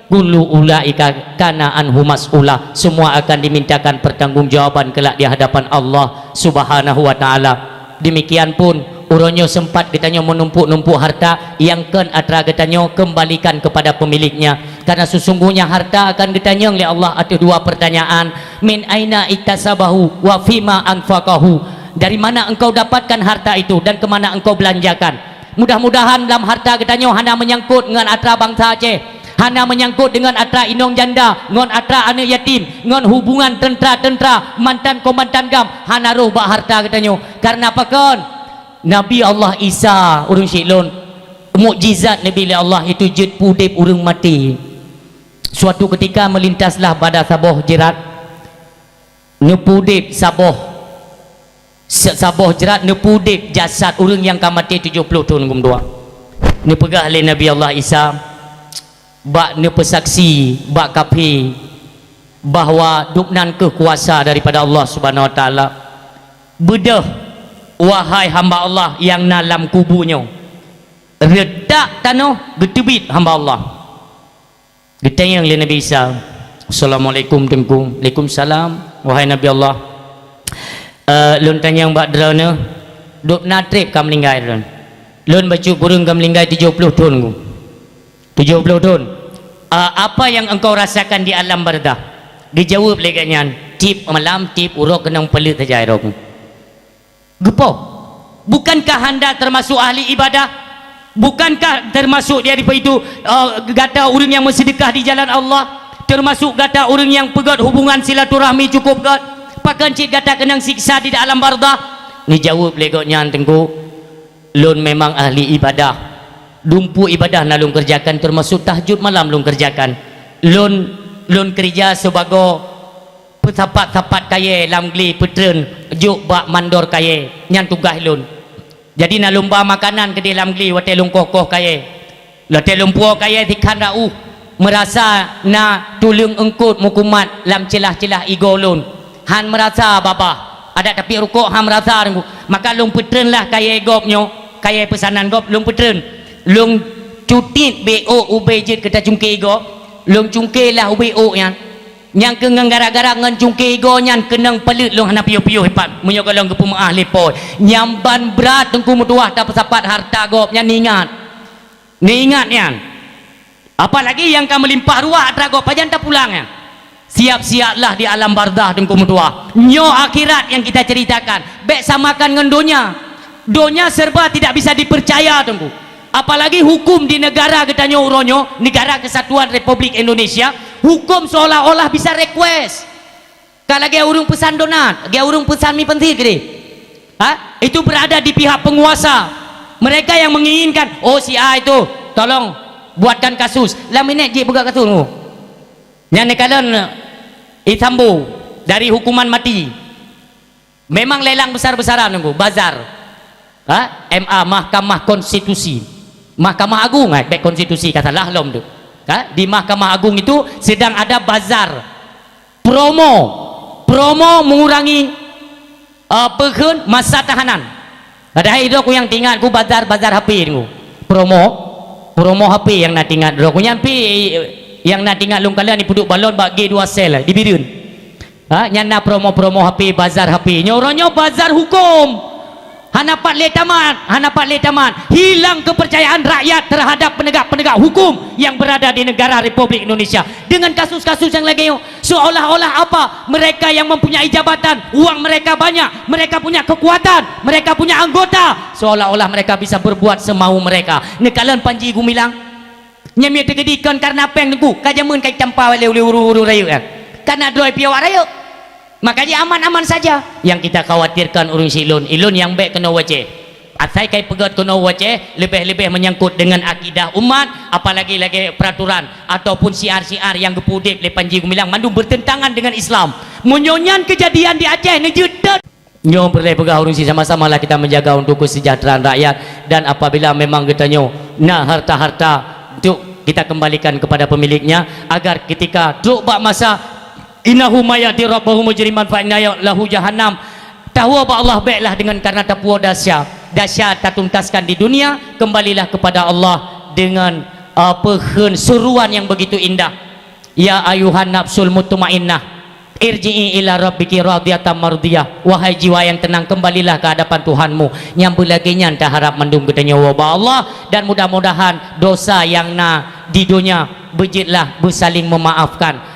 "Kullu ulaika kana anhu mas'ula." Semua akan dimintakan pertanggungjawaban kelak di hadapan Allah Subhanahu wa Ta'ala. Demikian pun, uroe nyoe sempat geutanyoe meunumpuk-numpuk harta nyang kon atra geutanyoe, kembalikan kepada pemiliknya. Karena sesungguhnya harta akan geutanyong lé Allah ateueh dua pertanyaan, "Min aina iktasabahu wa fima anfaqahu?" Dari mana engkau dapatkan harta itu dan ke mana engkau belanjakan? Mudah-mudahan lam harta geutanyoe hana meunyangkot ngon atra bansa Aceh, hana meunyangkot deungon atra inong janda, ngon atra aneuk yatim, ngon hubungan teuntra-teuntra, mantan komandan GAM, hana roh bak harta geutanyoe. Karena pakon? Nabi Allah Isa, ureuëng syiek lôn, mukjizat Nabi lé Allah itu jeuet pudeb ureuëng maté. Suatu ketika melintaslah bak saboh jeurat, neupudeb saboh, sa-, saboh jeurat neupudeb jasad ureuëng nyang ka maté tujoh ploh thon geumeutuah. Neupeugah lé Nabi Allah Isa bak neupeusaksi bak kafé bahwa Gobnyan kheueh kuasa daripada Allah Subhanahu wa Ta'ala. Beudôh Wahai hamba Allah nyang na lam kubu nyoe, reutak tanoh geuteubiet hamba Allah. Geutanyong lé Nabi Isa, "Assalamualaikum, Teungku." "Waalaikumsalam, wahai Nabi Allah." "Eh, lôn tanyong bak droeneuh, dum na treb ka meuninggai lôn?" "Lôn bacut kureueng ka meuninggai tujoh ploh thon, Teungku." "Tujoh ploh thon. Ah, apa yang engkau rasakan di alam barzakh?" Geujaweueb lé gobnyan, "Tieb malam, tieb uroe keunong peuleuet saja, Teungku." Geupoh, bukankah Anda termasuk ahli ibadah? Bukankah termasuk di hari itu, eh, gata ureuëng nyang meuseudeukah di jalan Allah? Termasuk gata ureuëng nyang peugét hubungan silaturahmi cukup gét? Pakon cit gata keunong siksa di alam barzakh? Geujaweueb lé gobnyan, "Teungku, lôn memang ahli ibadah. Dumpeue ibadah na lôn keureujakan, termasuk tahajud malam lôn keureujakan. Lôn, lôn keureuja sibagoe peusapat-sapat kayée lam glé peutreun jok bak mandor kayée, nyan tugaih lôn. Jadi na lôn ba makanan keudeh lam glé watée lôn koh-koh kayée. Watée lôn puwoe kayée sikhan rauh, meurasa na tuleueng eungkot meukumat lam ceulah-ceulah igoe lôn. Han meurasa babah. Adak tapiep rukok han meurasa, Teungku. Maka lôn peutreunlah kayée gob nyoe, kayée peusanan gob lôn peutreun. Lôn cutiet bak ôk ubé jeuet keu tacungké igoe, lôn cungkélah ubé ôk nyan." Nyang keuh ngon gara-gara ngon cungké igoe nyan keunong peuleuet lôn hana piôh-piôh ipat, meunyoe gohlom geupeumeuáh lé Po. Nyan ban brat Teungku meutuwah tapeusapat hareuta gob nyan, ingat. Neuingat nyan. Apalagi nyang ka meulimpah ruah atra gob, pajan tapulang nyan. Siap-siaplah di alam barzakh Teungku meutuwah. Nyoe akhirat nyang kita ceritakan. Bék samakan ngon donya. Donya serba tidak bisa dipercaya, Teungku. Apalagi hukum di negara geutanyoe uroe nyoe, Negara Kesatuan Republik Indonesia, hukum seolah-olah bisa request. Ka lagée ureuëng peusan donat, lagée ureuëng peusan mi pansit keudeh. Ha? Itu berada di pihak penguasa. Mereka yang menginginkan, "Oh, si A itu, tolong buatkan kasus." Lam minét jih peugah kasus, oh. Nyan neukalon Isambo dari hukuman mati. Memang lelang besar-besaran, Teungku, bazar. Ha? M A, Mahkamah Konstitusi. Mahkamah Agung, eh, bék konstitusi, ka salah lom tu. Ha? Di Mahkamah Agung itu sedang ada bazar. Promo. Promo mengurangi, eh, peukheun masa tahanan. Padahai droe ku nyang tingat ku bazar, bazar H P, Teungku. Promo. Promo H P nyang na tingat droe ku. Nyang pi nyang na tingat lôn kalon di Puduk Balon bak G dua Sel di Bireuen. Ha, nyan na promo-promo H P, bazar H P. Nyoe uroe nyoe bazar hukum. Hana pat lé tamat, hana pat lé tamat. Hilang kepercayaan rakyat terhadap penegak-penegak hukum yang berada di negara Republik Indonesia. Dengan kasus-kasus yang lagée nyoe, seolah-olah apa? Mereka yang mempunyai jabatan, uang mereka banyak, mereka punya kekuatan, mereka punya anggota, seolah-olah mereka bisa berbuat semau mereka. Neukalon Panji Gumilang. Nyan miet teukeudi kon kareuna péng, Teungku, ka jameun ka jitampa lé ureuëng-ureuëng rayeuk nyan. Kareuna droe piôh awak rayeuk. Maka ji aman-aman saja. Nyang kita khawatirkan ureuëng si ilôn, ilôn nyang bék keunoe wacée. Asai kai peugét keunoe wacée, leubeh-leubeh menyangkut dengan akidah umat, apalagi lagée peraturan ataupun syiar-syiar nyang geupeuudeb lé Panji Gumilang, mandum bertentangan dengan Islam. Meunyoe nyan keujadian di Aceh, neujeuet teuk. Nyoe peureulée peugah ureuëng si sama-samalah kita menjaga untuk kesejahteraan rakyat, dan apabila memang geutanyoe na harta-harta, untuk kita kembalikan kepada pemiliknya, agar ketika trok bak masa, "Innahu may ya'ti rabbahu mujriman fa inna lahu jahannam." Tawoe bak Allah béklah dengan karena tapuwoe desya. Desya tatuntaskan di dunia, kembalilah kepada Allah dengan, apa, kheun seruan yang begitu indah. "Ya ayuhan nafsul mutmainnah, irji'i ila rabbiki radiyatan mardiyah." Wahai jiwa yang tenang, kembalilah ke hadapan Tuhanmu. Nyang beulagée nyan taharab mandum geutanyoe bak Allah, dan mudah-mudahan dosa nyang na di donya beujeuetlah beusaling memaafkan.